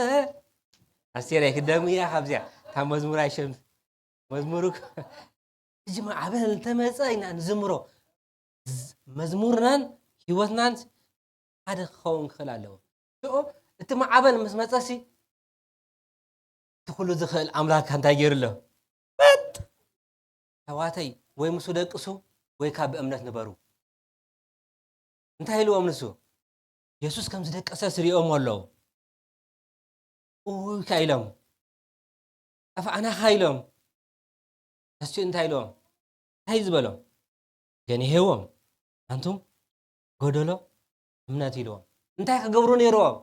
ኣስቴር ኣይክደግምያ ካብዚኣ። ካብ መዝሙር ኣይሸም-፣ መዝሙሩ እኮ፣ ሕጂ ማዕበል እንተመጸ ኢና ንዝምሮ። ዝ-፣ መዝሙርናን ህይወትናን ሓደ ክኸውን ክኽእል ኣለዎ። ሽዑ እቲ ማዕበል ምስ መጸሲ፣ እቲ ኩሉ ዝኽእል ኣምላኽካ እንታይ ገይሩ ኣሎ? በጥ! ኣሕዋተይ፣ ወይ ምስኡ ደቅሱ፣ ወይ ካብ ብእምነት ንበሩ። እንታይ ኢልዎም ንሱ? የሱስ ከም ዝደቀሰ ስሪኦም ኣለዉ። እውይ፣ ከ ኢሎም፣ ጠፋእናኻ ኢሎም። እሱ እንታይ ኢልዎም? እንታይ ዝበሎም? ገኒሄዎም። ኣንቱም ጎደሎ እምነት ኢልዎም። እንታይ ክገብሩ ነይርዎም?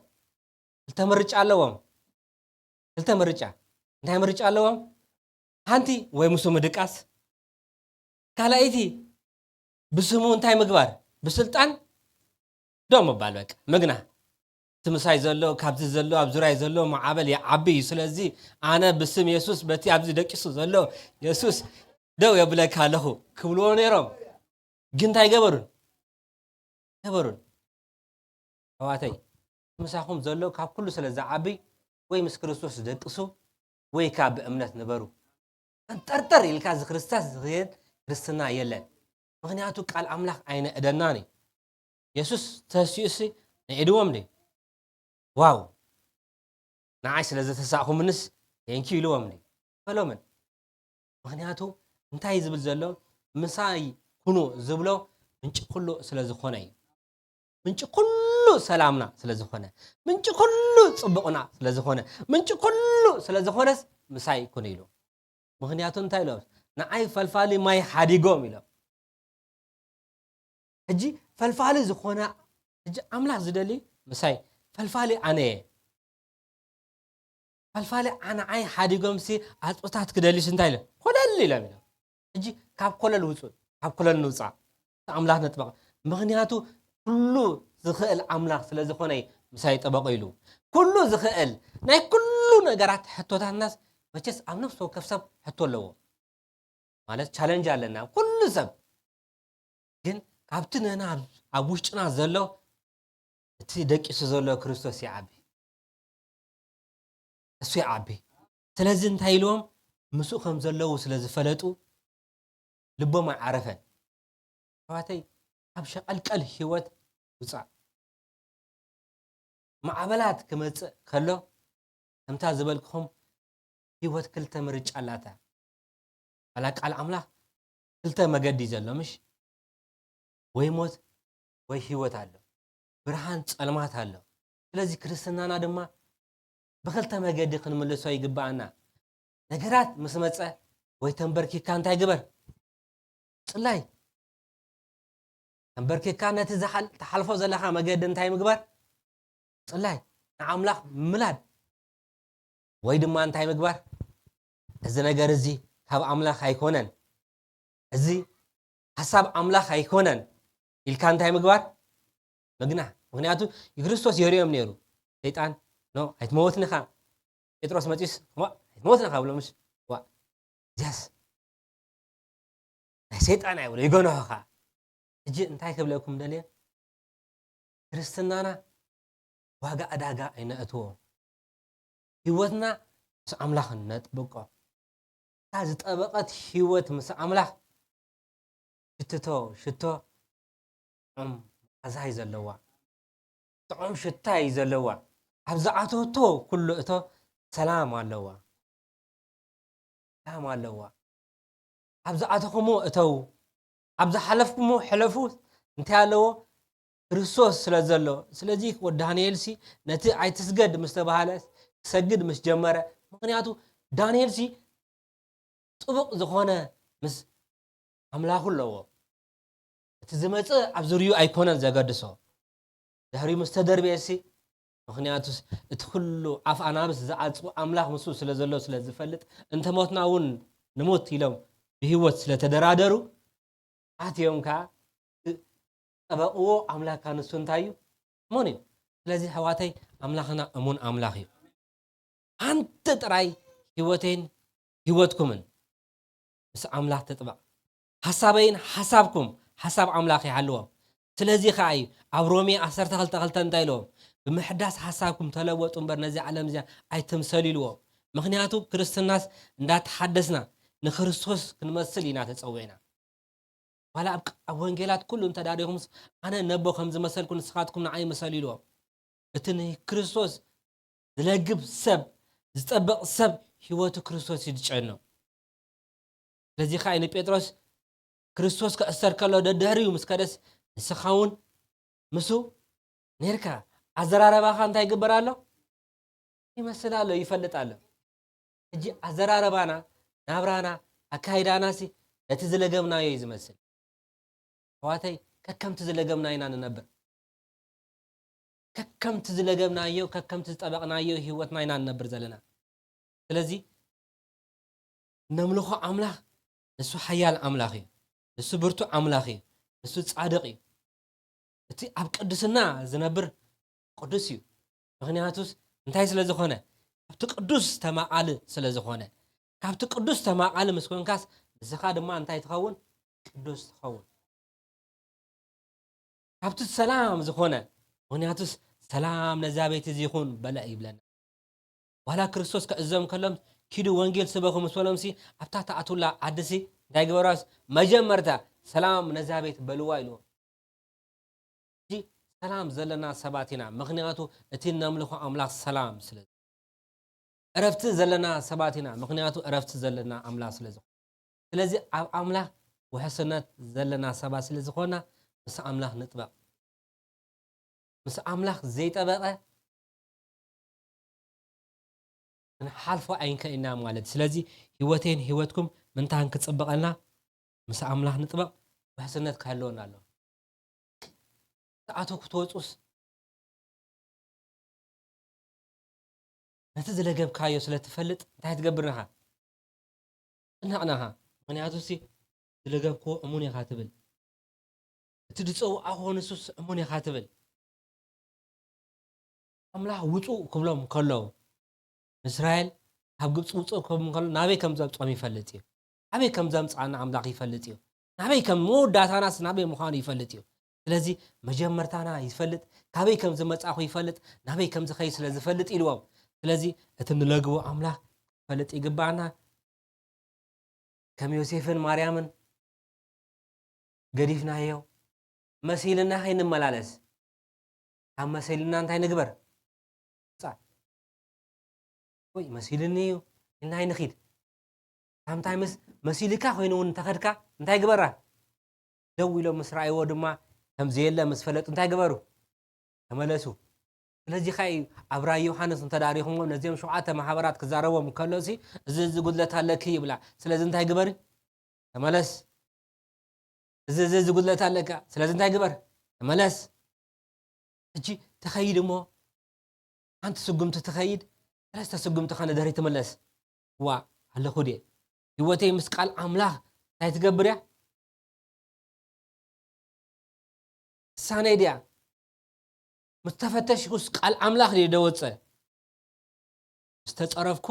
ክልተ ምርጫ ኣለዎም። ክልተ ምርጫ። እንታይ ምርጫ ኣለዎም? ሓንቲ ወይ ምስኡ ምድቃስ፣ ካልኣይቲ ብስሙ እንታይ ምግባር? ብስልጣን ደው ምባል፣ በቃ ምግና። እቲ ምሳይ ዘሎ፣ ካብዚ ዘሎ፣ ኣብ ዙርያይ ዘሎ ማዕበል ይዓቢ እዩ። ስለዚ ኣነ ብስም የሱስ፣ በቲ ኣብዚ ደቂሱ ዘሎ የሱስ ደው የብለካ ኣለኹ ክብልዎ ነይሮም። ግን እንታይ ገበሩን? ገበሩን። ኣሕዋተይ፣ ምሳኹም ዘሎ ካብ ኩሉ ስለ ዝዓቢ፣ ወይ ምስ ክርስቶስ ደቅሱ፣ ወይ ከኣ ብእምነት ንበሩ። ጠርጠር ኢልካ እዚ ክርስቶስ ዝኽየድ ክርስትና የለን። ምኽንያቱ ቃል ኣምላኽ ኣይነእደናን እዩ። የሱስ ተሲኡሲ ንዒድዎም ድዩ? ዋው! ንዓይ ስለ ዘተሳእኹምንስ ቴንኪዩ ኢልዎም ድዩ? በሎምን። ምኽንያቱ እንታይ እዩ ዝብል ዘሎ? ምሳይ ኩኑ ዝብሎ ምንጪ ኩሉ ስለ ዝኾነ እዩ። ምንጪ ኩሉ ኩሉ ሰላምና ስለ ዝኾነ፣ ምንጪ ኩሉ ጽቡቕና ስለ ዝኾነ፣ ምንጪ ኩሉ ስለ ዝኾነስ ምሳይ ኩኑ ኢሉ። ምኽንያቱ እንታይ ኢሎም? ንዓይ ፈልፋሊ ማይ ሓዲጎም ኢሎም። ሕጂ ፈልፋሊ ዝኾነ፣ ሕጂ ኣምላኽ ዝደሊ ምሳይ ፈልፋሊ ኣነ እየ። ፈልፋሊ ንዓይ ሓዲጎምሲ ኣጽዋታት ክደልዩስ እንታይ ኢሎም? ኮለል ኢሎም ኢሎም። ሕጂ ካብ ኮለል ውጹ፣ ካብ ኮለል ንውጻእ። ኣምላኽ ነጥበቕ። ምኽንያቱ ኩሉ ዝኽእል ኣምላኽ ስለ ዝኾነ ምሳይ ጠበቕ ኢሉ። ኩሉ ዝኽእል ናይ ኩሉ ነገራት ሕቶታትናስ መቸስ ኣብ ነፍሲ ወከፍ ሰብ ሕቶ ኣለዎ። ማለት ቻለንጅ ኣለና ኩሉ ሰብ። ግን ካብቲ ንሕና ኣብ ውሽጥና ዘሎ እቲ ደቂሱ ዘሎ ክርስቶስ ይዓቢ። እሱ ይዓቢ። ስለዚ እንታይ ኢልዎም? ምስኡ ከም ዘለዉ ስለ ዝፈለጡ ልቦም ኣይዓረፈን። ኣሕዋተይ፣ ካብ ሸቐልቀል ህይወት ውጻእ። ማዕበላት ክመጽእ ከሎ ከምታ ዝበልክኹም ህይወት ክልተ ምርጫ ኣላታ። ዋላ ቃል ኣምላኽ ክልተ መገዲ ዘሎ ምሽ? ወይ ሞት ወይ ህይወት ኣሎ። ብርሃን ጸልማት ኣሎ። ስለዚ ክርስትናና ድማ ብኽልተ መገዲ ክንምልሶ ይግብኣና። ነገራት ምስ መጸ ወይ ተንበርኪካ እንታይ ግበር? ጽላይ። ተንበርኪካ ነቲ ዝሓል-፣ ትሓልፎ ዘለኻ መገዲ እንታይ ምግባር? ጽላይ። ንኣምላኽ ምላድ። ወይ ድማ እንታይ ምግባር? "እዚ ነገር እዚ ካብ ኣምላኽ ኣይኮነን፣ እዚ ሓሳብ ኣምላኽ ኣይኮነን" ኢልካ እንታይ ምግባር? ምግናሕ። ምኽንያቱ ንክርስቶስ የርእዮም ነይሩ። ሰይጣን፣ "ኖ፣ ኣይትመወትን ኢኻ።" ጴጥሮስ መጺኡስ፣ "ዋ፣ ኣይትመወትን ኢኻ" ብሎ፣ ምሽ? ዋ፣ እዚያስ ናይ ሰይጣን እያ ብሎ ይገንሖ ኸዓ። ሕጂ እንታይ ክብለኩም ደልየ? ክርስትናና ዋጋ ዕዳጋ ኣይነእትዎ። ህይወትና ምስ ኣምላኽ ነጥብቆ። እታ ዝጠበቐት ህይወት ምስ ኣምላኽ ሽትቶ፣ ሽቶ ጥዑም መዓዛ እዩ ዘለዋ። ጥዑም ሽታ እዩ ዘለዋ። ኣብ ዝኣተወቶ ኩሉ እቶ ሰላም ኣለዋ። ሰላም ኣለዋ። ኣብ ዝኣተኹሞ እተው፣ ኣብ ዝሓለፍኩሞ ሕለፉ። እንታይ ኣለዎ? ክርስቶስ ስለ ዘሎ። ስለዚ ወዲ ዳንኤልሲ ነቲ ኣይትስገድ ምስ ተባሃለ ክሰግድ ምስ ጀመረ፣ ምኽንያቱ ዳንኤልሲ ጥቡቕ ዝኾነ ምስ ኣምላኹ ኣለዎ። እቲ ዝመጽእ ኣብ ዙርዩ ኣይኮነን ዘገድሶ። ድሕሪኡ ምስ ተደርበየሲ፣ ምኽንያቱስ እቲ ኩሉ ኣፍ ኣናብስ ዝዓጽው ኣምላኽ ምስኡ ስለ ዘሎ ስለ ዝፈልጥ፣ እንተ ሞትና እውን ንሙት ኢሎም ብህይወት ስለ ተደራደሩ፣ ኣትዮም ከኣ ጠበቕዎ ኣምላኽካ ንሱ እንታይ እዩ? እሙን እዩ። ስለዚ ኣሕዋተይ ኣምላኽና እሙን ኣምላኽ እዩ። ሓንቲ ጥራይ ህይወተይን ህይወትኩምን ምስ ኣምላኽ ትጥበቕ። ሓሳበይን ሓሳብኩም ሓሳብ ኣምላኽ ይሃልዎም። ስለዚ ከኣ እዩ ኣብ ሮሜ ዓሰርተ ክልተ ክልተ እንታይ ኢልዎም? "ብምሕዳስ ሓሳብኩም ተለወጡ እምበር ነዚ ዓለም እዚኣ ኣይትምሰሉ" ኢልዎም። ምኽንያቱ ክርስትናስ እንዳተሓደስና ንክርስቶስ ክንመስል ኢና ተጸዊዕና። ዋላ ኣብ ቅ-፣ ኣብ ወንጌላት ኩሉ እንተዳሪኹምስ፣ "ኣነ ነቦ ከም ዝመሰልኩ ንስኻትኩም ንዓይ ምሰሉ" ኢልዎም። እቲ ንክርስቶስ ዝለግብ ሰብ፣ ዝጠበቕ ሰብ፣ ህይወቱ ክርስቶስ እዩ ዝጨኖ። ስለዚ ኸኣ ንጴጥሮስ ክርስቶስ ክእሰር ከሎ ደድሕሪኡ ምስ ከደስ፣ ንስኻ እውን ምስኡ ኔርካ። ኣዘራረባኻ እንታይ ይግበር ኣሎ? ይመስል ኣሎ፣ ይፈልጥ ኣሎ። ሕጂ ኣዘራረባና፣ ናብራና፣ ኣካይዳናሲ ነቲ ዝለገብናዮ እዩ ዝመስል። ኣሕዋተይ፣ ከከምቲ ዝለገብና ኢና ንነብር። ከከምቲ ዝለገብናዮ፣ ከከምቲ ዝጠበቕናዮ ህይወትና ኢና ንነብር ዘለና። ስለዚ ነምልኾ ኣምላኽ ንሱ ሓያል ኣምላኽ እዩ። ንሱ ብርቱዕ ኣምላኽ እዩ። ንሱ ጻድቕ እዩ። እቲ ኣብ ቅድስና ዝነብር ቅዱስ እዩ። ምኽንያቱስ እንታይ ስለ ዝኾነ? ካብቲ ቅዱስ ተማቓሊ ስለ ዝኾነ። ካብቲ ቅዱስ ተማቓሊ ምስ ኮንካስ ንስኻ ድማ እንታይ ትኸውን? ቅዱስ ትኸውን። ካብቲ ሰላም ዝኾነ፣ ምኽንያቱስ "ሰላም ነዛ ቤት እዚ ይኹን" በለ ይብለና። ዋላ ክርስቶስ ከእዞም ከሎም "ኪዱ ወንጌል ስበኹ" ምስ በሎምሲ፣ ኣብታ ትኣትውላ ዓድሲ እንታይ ግበራስ? መጀመርታ "ሰላም ነዛ ቤት" በልዋ ኢልዎም። ሕጂ ሰላም ዘለና ሰባት ኢና፣ ምኽንያቱ እቲ ነምልኾ ኣምላኽ ሰላም ስለ፣ ዕረፍቲ ዘለና ሰባት ኢና፣ ምኽንያቱ ዕረፍቲ ዘለና ኣምላኽ ስለ ዝኾነ። ስለዚ ኣብ ኣምላኽ ውሕስነት ዘለና ሰባት ስለ ዝኾና፣ ምስ ኣምላኽ ንጥበቕ። ምስ ኣምላኽ ዘይጠበቐ ክንሓልፎ ኣይንክእልና ማለት። ስለዚ ህይወቴን ህይወትኩም ምንታን ክጽብቐልና ምስ ኣምላኽ ንጥበቕ፣ ውሕስነት ክህልወና ኣሎ። ትኣትዉ ክትወጹስ ነቲ ዝለገብካዮ ስለ ትፈልጥ እንታይ ትገብር ኢኻ? ትጨነቕ ኢኻ። ምኽንያቱ ሲ ዝለገብክዎ እሙን ኢኻ ትብል። እቲ ዝጸውዓኽዎ ንሱስ እሙን ኢኻ ትብል። ኣምላኽ ውጹእ ክብሎም ከለዉ፣ ንእስራኤል ካብ ግብጺ ውጹእ ክብሎም ከለዉ ናበይ ከም ዘብጽኦም ይፈልጥ እዩ። ኣበይ ከም ዘምጽኣና ኣምላኽ ይፈልጥ እዩ። ናበይ ከም መወዳእታናስ ናበይ ምዃኑ ይፈልጥ እዩ። ስለዚ መጀመርታና ይፈልጥ፣ ካበይ ከም ዝመጻእኹ ይፈልጥ፣ ናበይ ከም ዝኸይድ ስለ ዝፈልጥ ኢልዎም። ስለዚ እቲ ንለግቦ ኣምላኽ ክፈልጥ ይግባኣና። ከም ዮሴፍን ማርያምን ገዲፍናዮ መሲልና ከይንመላለስ፣ ካብ መሲልና እንታይ ንግበር? ውጻእ። ወይ መሲልኒ እዩ ኢልና ኣይንኺድ። ከምታይ ምስ መሲልካ ኮይኑ እውን እንተኸድካ እንታይ ግበራ? ደው ኢሎም ምስ ረኣይዎ ድማ ከም ዘየለ ምስ ፈለጡ እንታይ ግበሩ? ተመለሱ። ስለዚ ኸኣ እዩ ኣብ ራእይ ዮሃንስ እንተዳሪኹምዎም ነዚኦም ሸውዓተ ማሕበራት ክዛረቦም ከሎ ሲ፣ "እዚ፣ እዚ ጉድለት ኣለኪ" ይብላ። ስለዚ እንታይ ግበሪ? ተመለስ። "እዚ፣ እዚ፣ እዚ ጉድለት ኣለካ። ስለዚ እንታይ ግበር? ተመለስ." ሕጂ ትኸይድ እሞ ሓንቲ ስጉምቲ ትኸይድ፣ ሰለስተ ስጉምቲ ኸነ ድሕሪት ትምለስ። "ዋ፣ ኣለኹ ድየ? ህይወተይ ምስ ቃል ኣምላኽ እንታይ ትገብር እያ? ትሳነይ ድያ? ምስ ተፈተሽኩስ ቃል ኣምላኽ ድየ ደወጸ? ምስ ተጸረፍኩ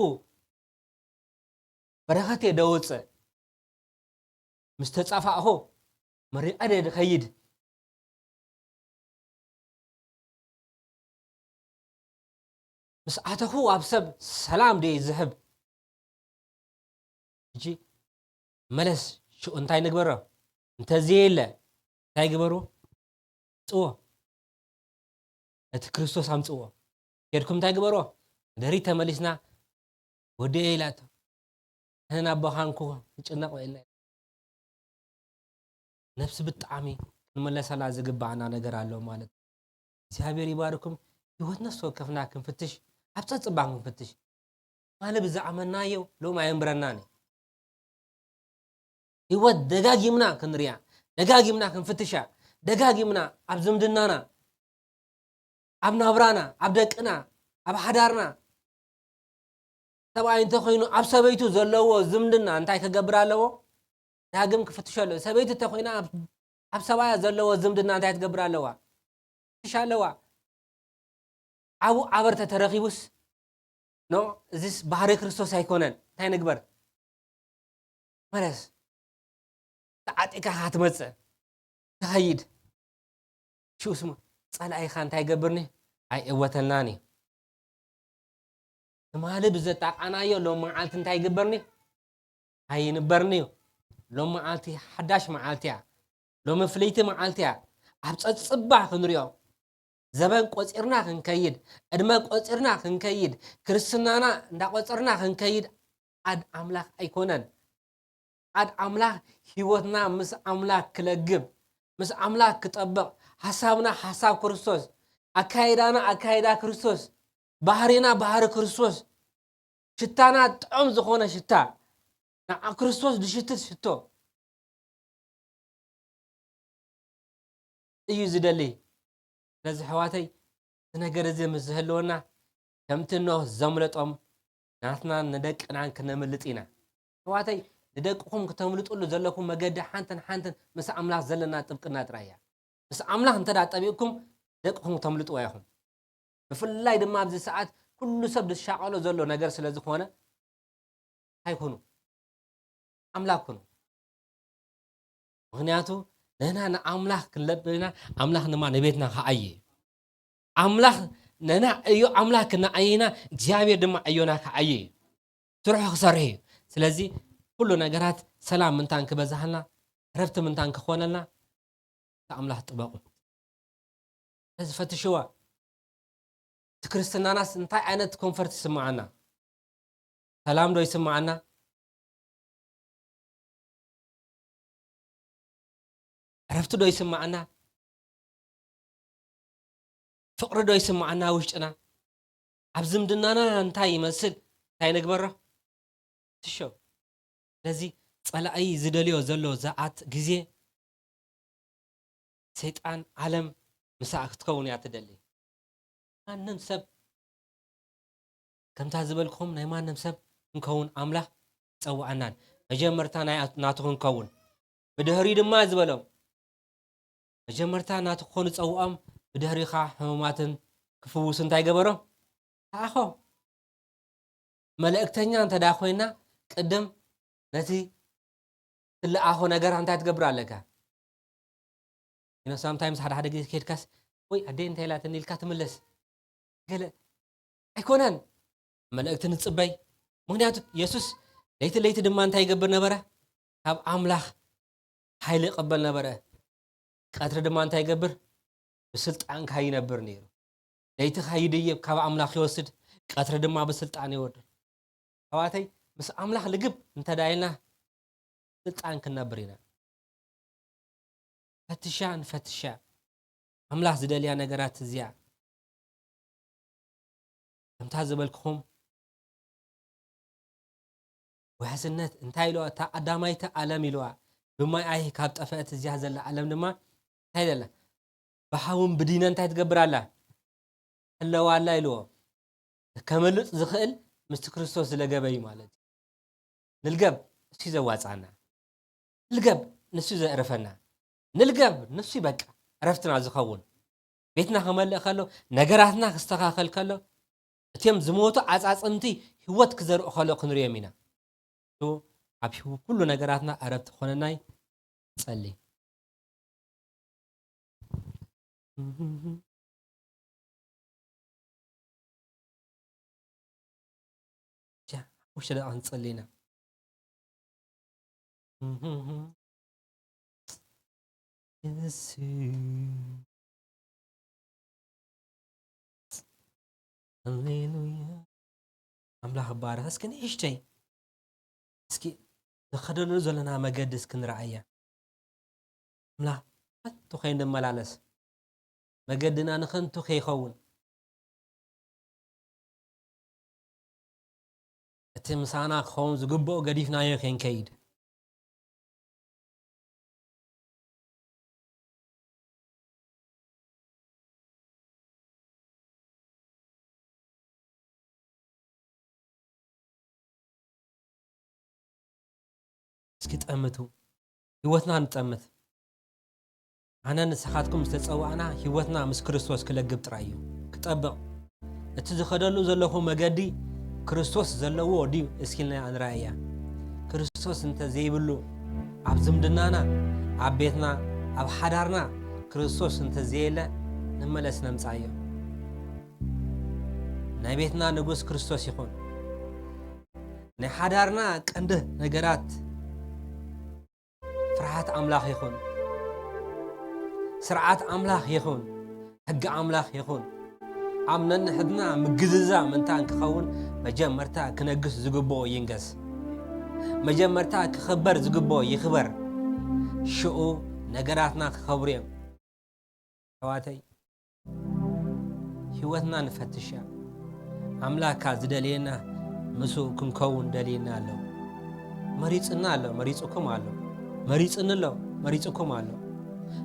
በረኸት እየ ደወጽእ፣ ምስ ተጻፋእኹ መሪቐ ድየ ድኸይድ? ምስ ኣተኹ ኣብ ሰብ ሰላም ድየ ዝህብ?" ሕጂ መለስ፣ ሽኡ እንታይ ንግበሮ? እንተዘየለ እንታይ ግበሩ? ጽዎ። ነቲ ክርስቶስ ኣምጽዎ። ኬድኩም እንታይ ግበርዎ? ንድሕሪት ተመሊስና፣ "ወደየ" ኢላቶ። "ኣነ ናብ ቦኻንኩ ክጭነቕ" ኢልና። ነፍሲ ብጣዕሚ ክንመለሰላ ዝግባኣና ነገር ኣሎ ማለት እዩ። እግዚኣብሔር ይባርኩም። ህይወት ነፍሲ ወከፍና ክንፍትሽ፣ ኣብ ጸጽባን ክንፍትሽ። ማለት ብዝኣመናዮ ሎም ኣየንብረናን እዩ። ህይወት ደጋጊምና ክንሪኣ፣ ደጋጊምና ክንፍትሻ፣ ደጋጊምና ኣብ ዝምድናና፣ ኣብ ናብራና፣ ኣብ ደቅና፣ ኣብ ሓዳርና፣ ሰብኣይ እንተኾይኑ ኣብ ሰበይቱ ዘለዎ ዝምድና እንታይ ክገብር ኣለዎ? ዳግም ክፍትሽ ኣለዎ። ሰበይቲ እንተኾይና ኣብ፣ ኣብ ሰብኣያ ዘለዎ ዝምድና እንታይ ክትገብር ኣለዋ? ክፍትሽ ኣለዋ። ኣብኡ ኣበር ተተረኺቡስ፣ ኖ፣ እዚስ ባህሪ ክርስቶስ ኣይኮነን። እንታይ ንግበር? መለስ። ተዓጢቃ ኢኻ ትመጽእ። ትኸይድ። ሽኡስ እሞ ጸላኢኻ እንታይ ይገብርኒ? ኣይእወተልናን እዩ። ትማሊ ብዘጣቃናዮ ሎም መዓልቲ እንታይ ይግበርኒ? ኣይንበርኒ እዩ። ሎም መዓልቲ ሓዳሽ መዓልቲ እያ። ሎሚ ፍልይቲ መዓልቲ እያ። ኣብ ጸጽባ ክንሪኦ፣ ዘበን ቆጺርና ክንከይድ፣ ዕድመ ቆጺርና ክንከይድ፣ ክርስትናና እንዳቆጸርና ክንከይድ፣ ዓድ ኣምላኽ ኣይኮነን። ዓድ ኣምላኽ ህይወትና ምስ ኣምላኽ ክለግብ፣ ምስ ኣምላኽ ክጠብቕ፣ ሓሳብና ሓሳብ ክርስቶስ፣ ኣካይዳና ኣካይዳ ክርስቶስ፣ ባህሪና ባህሪ ክርስቶስ፣ ሽታና ጥዑም ዝኾነ ሽታ፣ ንዓ ክርስቶስ ዝሽትት ሽቶ እዩ ዝደሊ። ስለዚ ኣሕዋተይ፣ እዚ ነገር እዚ ምስ ዝህልወና፣ ከምቲ ኖህ ዘምለጦም ናትናን ንደቅናን ክነምልጥ ኢና። ኣሕዋተይ፣ ንደቅኹም ክተምልጡሉ ዘለኩም መገዲ ሓንትን ሓንትን ምስ ኣምላኽ ዘለና ጥብቅና ጥራይ እያ። ምስ ኣምላኽ እንተ ደኣ ጠቢቕኩም፣ ደቅኹም ክተምልጥዋ ኢኹም። ብፍላይ ድማ ኣብዚ ሰዓት ኩሉ ሰብ ዝሻቐሎ ዘሎ ነገር ስለ ዝኾነ፣ እንታይ ኩኑ? ኣምላኽ ኩኑ። ምኽንያቱ ንሕና ንኣምላኽ ክንለብና፣ ኣምላኽ ድማ ንቤትና ክዓዪ እዩ። ኣምላኽ ንሕና ዕዮ ኣምላኽ ክነዓይና፣ እግዚኣብሔር ድማ ዕዮና ክዓዪ እዩ። ስርሑ ክሰርሕ እዩ። ስለዚ ኩሉ ነገራት ሰላም ምንታን ክበዝሓልና፣ ዕረፍቲ ምንታን ክኾነልና፣ ንኣምላኽ ጥበቑ። ነዚ ፈትሽዋ። እቲ ክርስትናናስ እንታይ ዓይነት ኮንፈርት ይስምዓና? ሰላም ዶ ይስምዓና? ዕረፍቲ ዶ ይስምዓና? ፍቕሪ ዶ ይስምዓና ውሽጥና? ኣብ ዝምድናና እንታይ ይመስል? እንታይ ንግበሮ? ትሾ። ስለዚ ጸላኢ ዝደልዮ ዘሎ ዝኣት ግዜ ሰይጣን ዓለም ምሳኣ ክትከውን እያ ትደሊ። ማንም ሰብ ከምታ ዝበልኩም ናይ ማንም ሰብ ክንከውን ኣምላኽ ጸውዓናን መጀመርታ ናይ ናቱ ክንከውን ብድህሪ ድማ ዝበሎም መጀመርታ ናቱ ክኾኑ ጸውዖም ብድህሪኻ ሕሙማትን ክፍውሱ እንታይ ገበሮም? ተኣኾ። መልእክተኛ እንተ ደኣ ኮይና ቅድም ነቲ ትለኣኾ ነገር እንታይ ትገብር ኣለካ? You know, sometimes ሓደ ሓደ ግዜ ከድካስ ወይ ኣደይ እንታይ ኢላትኒ ኢልካ ትምለስ። ገለ ኣይኮነን። መልእክቲ ንጽበይ። ምክንያቱ የሱስ ለይቲ ለይቲ ድማ እንታይ ይገብር ነበረ? ካብ ኣምላኽ ሓይሊ ይቕበል ነበረ። ቀትሪ ድማ እንታይ ይገብር? ብስልጣን ይነብር ነይሩ። ለይቲ ይድይብ ካብ ኣምላኽ ይወስድ፣ ቀትሪ ድማ ብስልጣን የወርድ። ኣሕዋተይ ምስ ኣምላኽ ልግብ እንተ ደኣ ኢልና ስልጣን ክንነብር ኢና። ፈትሻ ንፈትሻ ኣምላኽ ዝደልያ ነገራት እዚኣ ከምታ ዝበልክኹም ውሕስነት እንታይ ኢልዋ እታ ቀዳማይቲ ዓለም ኢልዋ ብማይ ኣይ ካብ ጠፈአት እዚኣ ዘላ ዓለም ድማ እንታይ ዘላ ብሓውን ብዲነ እንታይ ትገብር ኣላ ኣለዋ ኣላ ኢልዎ ከመልጥ ዝኽእል ምስቲ ክርስቶስ ዝለገበ እዩ ማለት እዩ። ንልገብ እሱ ዘዋፃና ንልገብ ንሱ ዘዕርፈና ንልገብ ንሱ በቃ ዕረፍትና ዝኸውን ቤትና ክመልእ ከሎ ነገራትና ክስተኻኸል ከሎ እቲም ዝሞቱ ዓፃፅምቲ ህይወት ክዘርኡ ከሎ ክንሪኦም ኢና። ኣብ ኩሉ ነገራትና ዕረፍቲ ክኾነናይ ጸሊ ውሽተ ደቂቃ ንጸሊ ኢና። ሃሌሉያ ኣምላኽ ባረኽ። እስኪ ንእሽተይ እስኪ ንኸደሉ ዘለና መገዲ እስኪ ንረኣያ። ኣምላኽ ከንቱ ከይንመላለስ መገድና ንኸንቱ ከይኸውን እቲ ምሳና ክኸውን ዝግብኦ ገዲፍናዮ ከይንከይድ እስኪ ጠምቱ ህይወትና ንጠምት ኣነ ንስኻትኩም ዝተጸዋዕና ህይወትና ምስ ክርስቶስ ክለግብ ጥራይ እዩ ክጠብቕ እቲ ዝኸደሉ ዘለኹ መገዲ ክርስቶስ ዘለዎ ድዩ እስኪልና ንረኣያ ክርስቶስ እንተ ዘይብሉ ኣብ ዝምድናና ኣብ ቤትና ኣብ ሓዳርና ክርስቶስ እንተ ዘየለ ንመለስ ነምጻዮ ናይ ቤትና ንጉስ ክርስቶስ ይኹን ናይ ሓዳርና ቀንዲ ነገራት ፍርሃት ኣምላኽ ይኹን ስርዓት ኣምላኽ ይኹን ሕጊ ኣምላኽ ይኹን ኣብ ነንሕድና ምግዝዛ ምንታን ክኸውን መጀመርታ ክነግስ ዝግብኦ ይንገስ መጀመርታ ክኽበር ዝግብኦ ይኽበር ሽኡ ነገራትና ክኸብሩ እዮም ኣሕዋተይ ህይወትና ንፈትሽ እያ ኣምላካ ዝደልየና ምስኡ ክንከውን ደልየና ኣሎ መሪፅና ኣሎ መሪፅኩም ኣሎ መሪፅኒ ኣሎ መሪፅኩም ኣሎ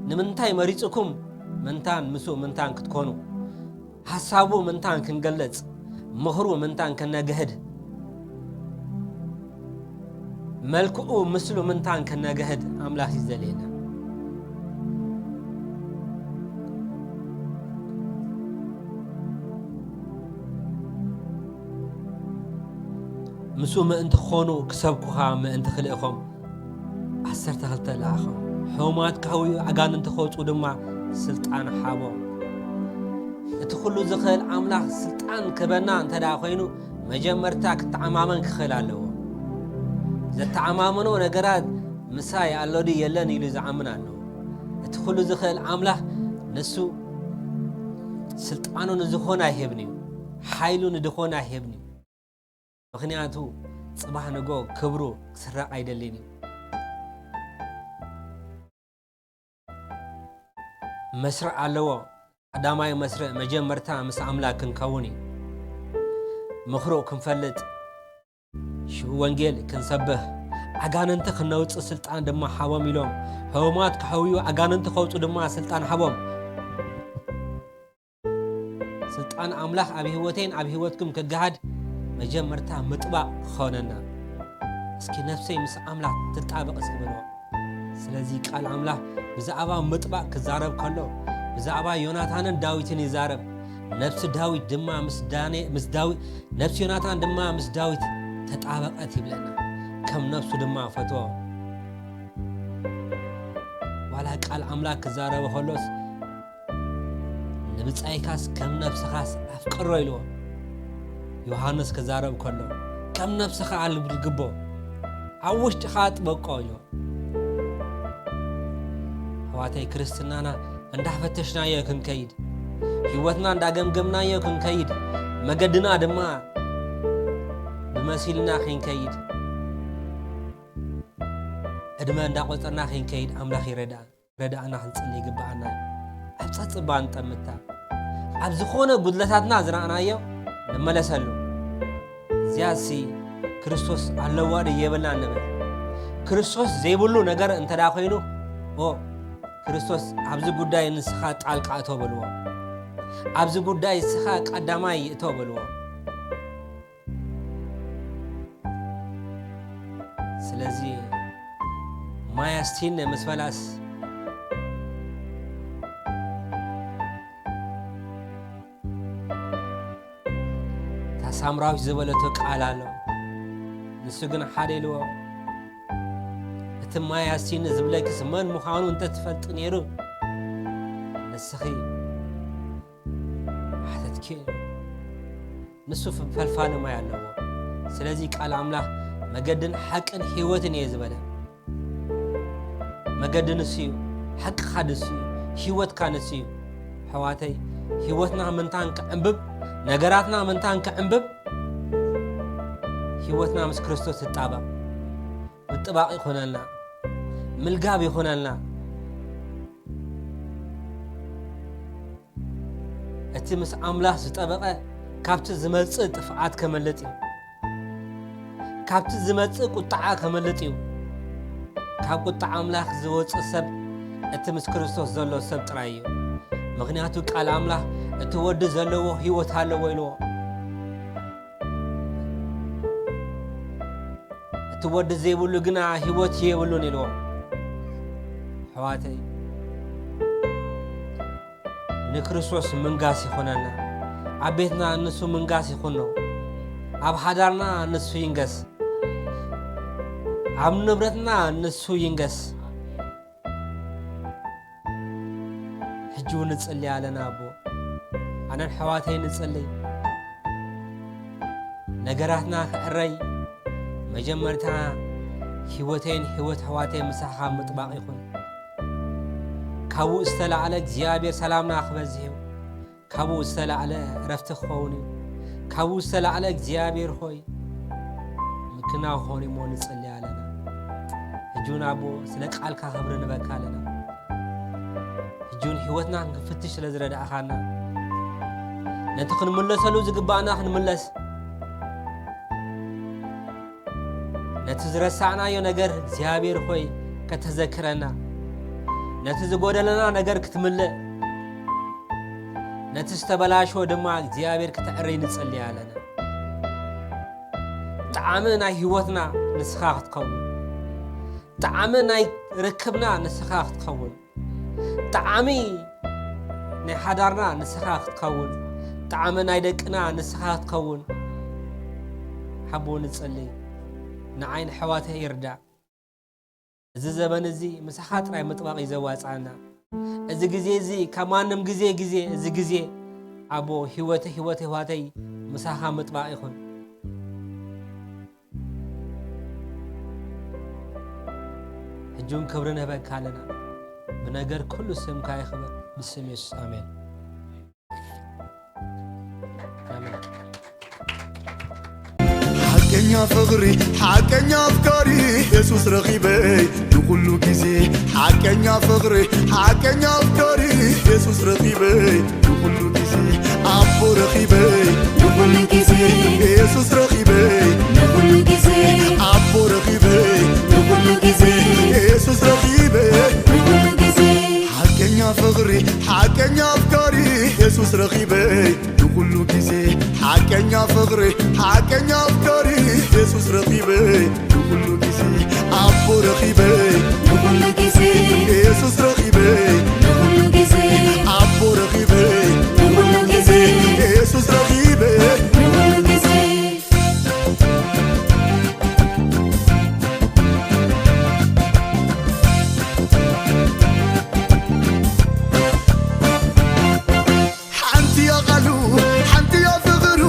ንምንታይ መሪፅኩም ምንታን ምስኡ ምንታን ክትኮኑ ሓሳቡ ምንታን ክንገልፅ ምኽሩ ምንታን ከነግህድ መልክኡ ምስሉ ምንታን ከነግህድ ኣምላኽ እዩ ዘልየና ምስኡ ምእንቲ ክኾኑ ክሰብኩኻ ምእንቲ ክልእኾም ዓሰርተ ክልተ ለኣኾም ሕሙማት ካህውዩ ኣጋንንቲ ክወፁ ድማ ስልጣን ሓቦም እቲ ኩሉ ዝኽእል ኣምላኽ ስልጣን ክበና እንተ ደኣ ኮይኑ መጀመርታ ክተዓማመን ክኽእል ኣለዎ ዘተዓማመኖ ነገራት ምሳይ ኣሎ ድዩ የለን ኢሉ ዝዓምን ኣሎ እቲ ኩሉ ዝኽእል ኣምላኽ ንሱ ስልጣኑ ንዝኾነ ኣይህብን እዩ ሓይሉ ንድኾነ ኣይህብን እዩ ምኽንያቱ ጽባሕ ንጎ ክብሩ ክስረቕ ኣይደልን እዩ መስርዕ ኣለዎ ቀዳማይ መስርዕ መጀመርታ ምስ ኣምላክ ክንከውን እዩ። ምኽሩ ክንፈልጥ፣ ሽዑ ወንጌል ክንሰብኽ፣ ኣጋንንቲ ክነውጽእ ስልጣን ድማ ሃቦም ኢሎም። ሕሙማት ክሕውዩ፣ ኣጋንንቲ ከውጹ ድማ ስልጣን ሃቦም። ስልጣን ኣምላኽ ኣብ ህይወተይን ኣብ ህይወትኩም ክገሃድ መጀመርታ ምጥባቕ ክኾነና። እስኪ ነፍሰይ ምስ ኣምላኽ ትጣበቕ እስኪ በልዎ። ስለዚ ቃል ኣምላኽ ብዛዕባ ምጥባቕ ክዛረብ ከሎ፣ ብዛዕባ ዮናታንን ዳዊትን ይዛረብ። ነፍሲ ዳዊት ድማ ምስ ዳኔ-፣ ምስ ዳዊ-፣ ነፍሲ ዮናታን ድማ ምስ ዳዊት ተጣበቐት ይብለና። ከም ነፍሱ ድማ ፈትዎ። ዋላ ቃል ኣምላኽ ክዛረብ ከሎስ፣ "ንብጻይካስ ከም ነፍስኻስ ኣፍቅሮ" ኢልዎ። ዮሃንስ ክዛረብ ከሎ፣ "ከም ነፍስኻ ኣልግቦ፣ ኣብ ውሽጥኻ ኣጥበቆ" ኢልዎ። ኣሕዋተይ፣ ክርስትናና እንዳፈተሽናዮ ክንከይድ፣ ህይወትና እንዳገምገምናዮ ክንከይድ፣ መገድና ድማ ብመሲልና ክንከይድ፣ ዕድመ እንዳቆጸርና ክንከይድ ኣምላኽ ይረዳእ-፣ ረዳእና ክንጽሊ ይግብኣና እዩ። ኣብ ጸጽባ ንጠምታ፣ ኣብ ዝኾነ ጉድለታትና ዝረኣናዮ ንመለሰሉ። እዚኣሲ ክርስቶስ ኣለዋ ድዩ የብላን ንብል። ክርስቶስ ዘይብሉ ነገር እንተ ደኣ ኮይኑ፣ ኦ፣ ክርስቶስ ኣብዚ ጉዳይ ንስኻ ጣልቃ እቶ በልዎ። ኣብዚ ጉዳይ ንስኻ ቀዳማይ እቶ በልዎ። ስለዚ ማይ ኣስቲኒ ምስ በላስ፣ እታ ሳምራዊት ዝበለቶ ቃል ኣሎ። ንሱ ግን ሓደ ኢልዎ፣ "እቲ ማይ ኣስቲኒ ዝብለኪስ መን ምዃኑ እንተ ትፈልጢ ነይሩ፣ ንስኺ ሓተትኪ." ንሱ ፍ-፣ ፈልፋሊ ማይ ኣለዎ። ስለዚ ቃል ኣምላኽ፣ "መገድን ሓቅን ህይወትን እየ" ዝበለ። መገዲ ንሱ እዩ፣ ሓቅኻ ንሱ እዩ፣ ህይወትካ ንሱ እዩ። ኣሕዋተይ፣ ህይወትና ምንታን ክዕንብብ፣ ነገራትና ምንታን ክዕንብብ፣ ህይወትና ምስ ክርስቶስ ትጣበቕ። ምጥባቕ ይኹነልና፣ ምልጋብ ይኹነልና። እቲ ምስ ኣምላኽ ዝጠበቐ ካብቲ ዝመጽእ ጥፍኣት ከመልጥ እዩ። ካብቲ ዝመጽእ ቁጥዓ ከመልጥ እዩ። ካብ ቁጥዓ ኣምላኽ ዝወጽእ ሰብ እቲ ምስ ክርስቶስ ዘሎ ሰብ ጥራይ እዩ። ምኽንያቱ ቃል ኣምላኽ፣ "እቲ ወዲ ዘለዎ ህይወት ኣለዎ" ኢልዎ። "እቲ ወዲ ዘይብሉ ግና ህይወት የብሉን" ኢልዎ። ኣሕዋተይ፣ ንክርስቶስ ምንጋስ ይኹነና። ኣብ ቤትና ንሱ ምንጋስ ይኹኖ። ኣብ ሓዳርና ንሱ ይንገስ። ኣብ ንብረትና ንሱ ይንገስ። ሕጂ እውን ንጽሊ ኣለና ኣቦ። ኣነን ኣሕዋተይ ንጽሊ። ነገራትና ክዕረይ፣ መጀመርታ ህይወተይን ህይወት ኣሕዋተይ ምሳኻ ምጥባቕ ይኹን። ካብኡ ዝተላዕለ እግዚኣብሔር ሰላምና ክበዝሕ እዩ። ካብኡ ዝተላዕለ ዕረፍቲ ክኸውን እዩ። ካብኡ ዝተላዕለ እግዚኣብሔር ሆይ ምክና ክኸውን እሞ ንጽሊ ኣለና። ሕጂ እውን ኣቦ ስለ ቃልካ ክብሪ ንበካ ኣለና። ሕጂ እውን ህይወትና ክንፍትሽ ስለ ዝረዳእኻና፣ ነቲ ክንምለሰሉ ዝግባእና ክንምለስ፣ ነቲ ዝረሳዕናዮ ነገር እግዚኣብሔር ሆይ ከተዘክረና፣ ነቲ ዝጎደለና ነገር ክትምልእ፣ ነቲ ዝተበላሸወ ድማ እግዚኣብሔር ክተዕርይ ንጽሊ ኣለና። ጣዕሚ ናይ ህይወትና ንስኻ ክትከውን፣ ጣዕሚ ናይ ርክብና ንስኻ ክትከውን፣ ጣዕሚ ናይ ሓዳርና ንስኻ ክትከውን፣ ጣዕሚ ናይ ደቅና ንስኻ ክትከውን። ሓቦ ንጽሊ፣ ንዓይ ንኣሕዋተይ ይርዳእ። እዚ ዘበን እዚ ምሳኻ ጥራይ ምጥባቕ እዩ ዘዋጽኣና። እዚ ግዜ እዚ ካብ ማንም ግዜ ግዜ፣ እዚ ግዜ ኣቦ ህይወተ-፣ ህይወት ኣሕዋተይ ምሳኻ ምጥባቕ ይኹን። ሕጂ እውን ክብሪ ንህበካ ኣለና። ብነገር ኩሉ ስምካ ይኽበር። ብስም የሱስ ኣሜን። ኣሜን። ሓቀኛ ፍቕሪ፣ ሓቀኛ ኣፍቃሪ የሱስ ረኺበይ ንኹሉ ግዜ። ሓቀኛ ፍቕሪ፣ ሓቀኛ ኣፍቃሪ የሱስ ረኺበይ ረኺበይ ንኹሉ ግዜ፣ ኢየሱስ ረኺበይ ንኹሉ ግዜ፣ ኣቦ ረኺበይ ንኹሉ ግዜ፣ ኢየሱስ ረኺበይ ንኹሉ ግዜ። ሓቀኛ ፍቕሪ፣ ሓቀኛ ኣፍቃሪ፣ ኢየሱስ ረኺበይ ንኹሉ ግዜ። ሓቀኛ ፍቕሪ፣ ሓቀኛ ኣፍቃሪ፣ ኢየሱስ ረኺበይ ንኹሉ ግዜ። ኣቦ ረኺበይ ንኹሉ ግዜ፣ ኢየሱስ ረኺበይ ንኹሉ ግዜ፣ ኣቦ ረኺበይ ንኹሉ ግዜ፣ ኢየሱስ ረኺበይ ንኹሉ ግዜ። ሓንቲ እያ ቃሉ፣ ሓንቲ እያ ፍቕሩ፣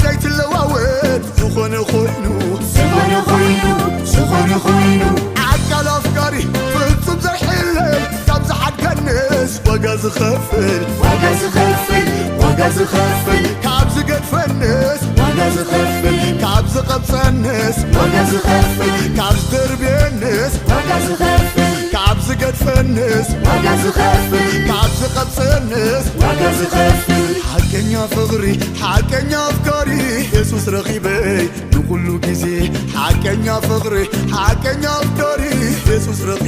ዘይትለዋወጥ ዝኾነ ኮይኑ፣ ዝኾነ ኮይኑ፣ ዝኾነ ኮይኑ። ኣካል ኣፍቃሪ ፍጹም ዘይሕለል፣ ካብ ዝሓድገንስ ዋጋ ዝኸፍል፣ ዋጋ ዝኸፍል፣ ዋጋ ዝኸፍል። ካብ ዝገድፈንስ ዋጋ ዝኸፍል፣ ካብ ዝቐብጸንስ ዋጋ ዝኸፍል፣ ካብ ዝደርብየንስ ዋጋ ዝኸፍል፣ ካብ ዝገድፈንስ ዋጋ ዝኸፍል፣ ካብ ዝቐብጸንስ ዋጋ ዝኸፍል። ሓቀኛ ፍቕሪ፣ ሓቀኛ ኣፍቃሪ፣ ኢየሱስ ረኺበይ ንኹሉ ግዜ። ሓቀኛ ፍቕሪ፣ ሓቀኛ ኣፍቃሪ፣ ኢየሱስ ረኺበይ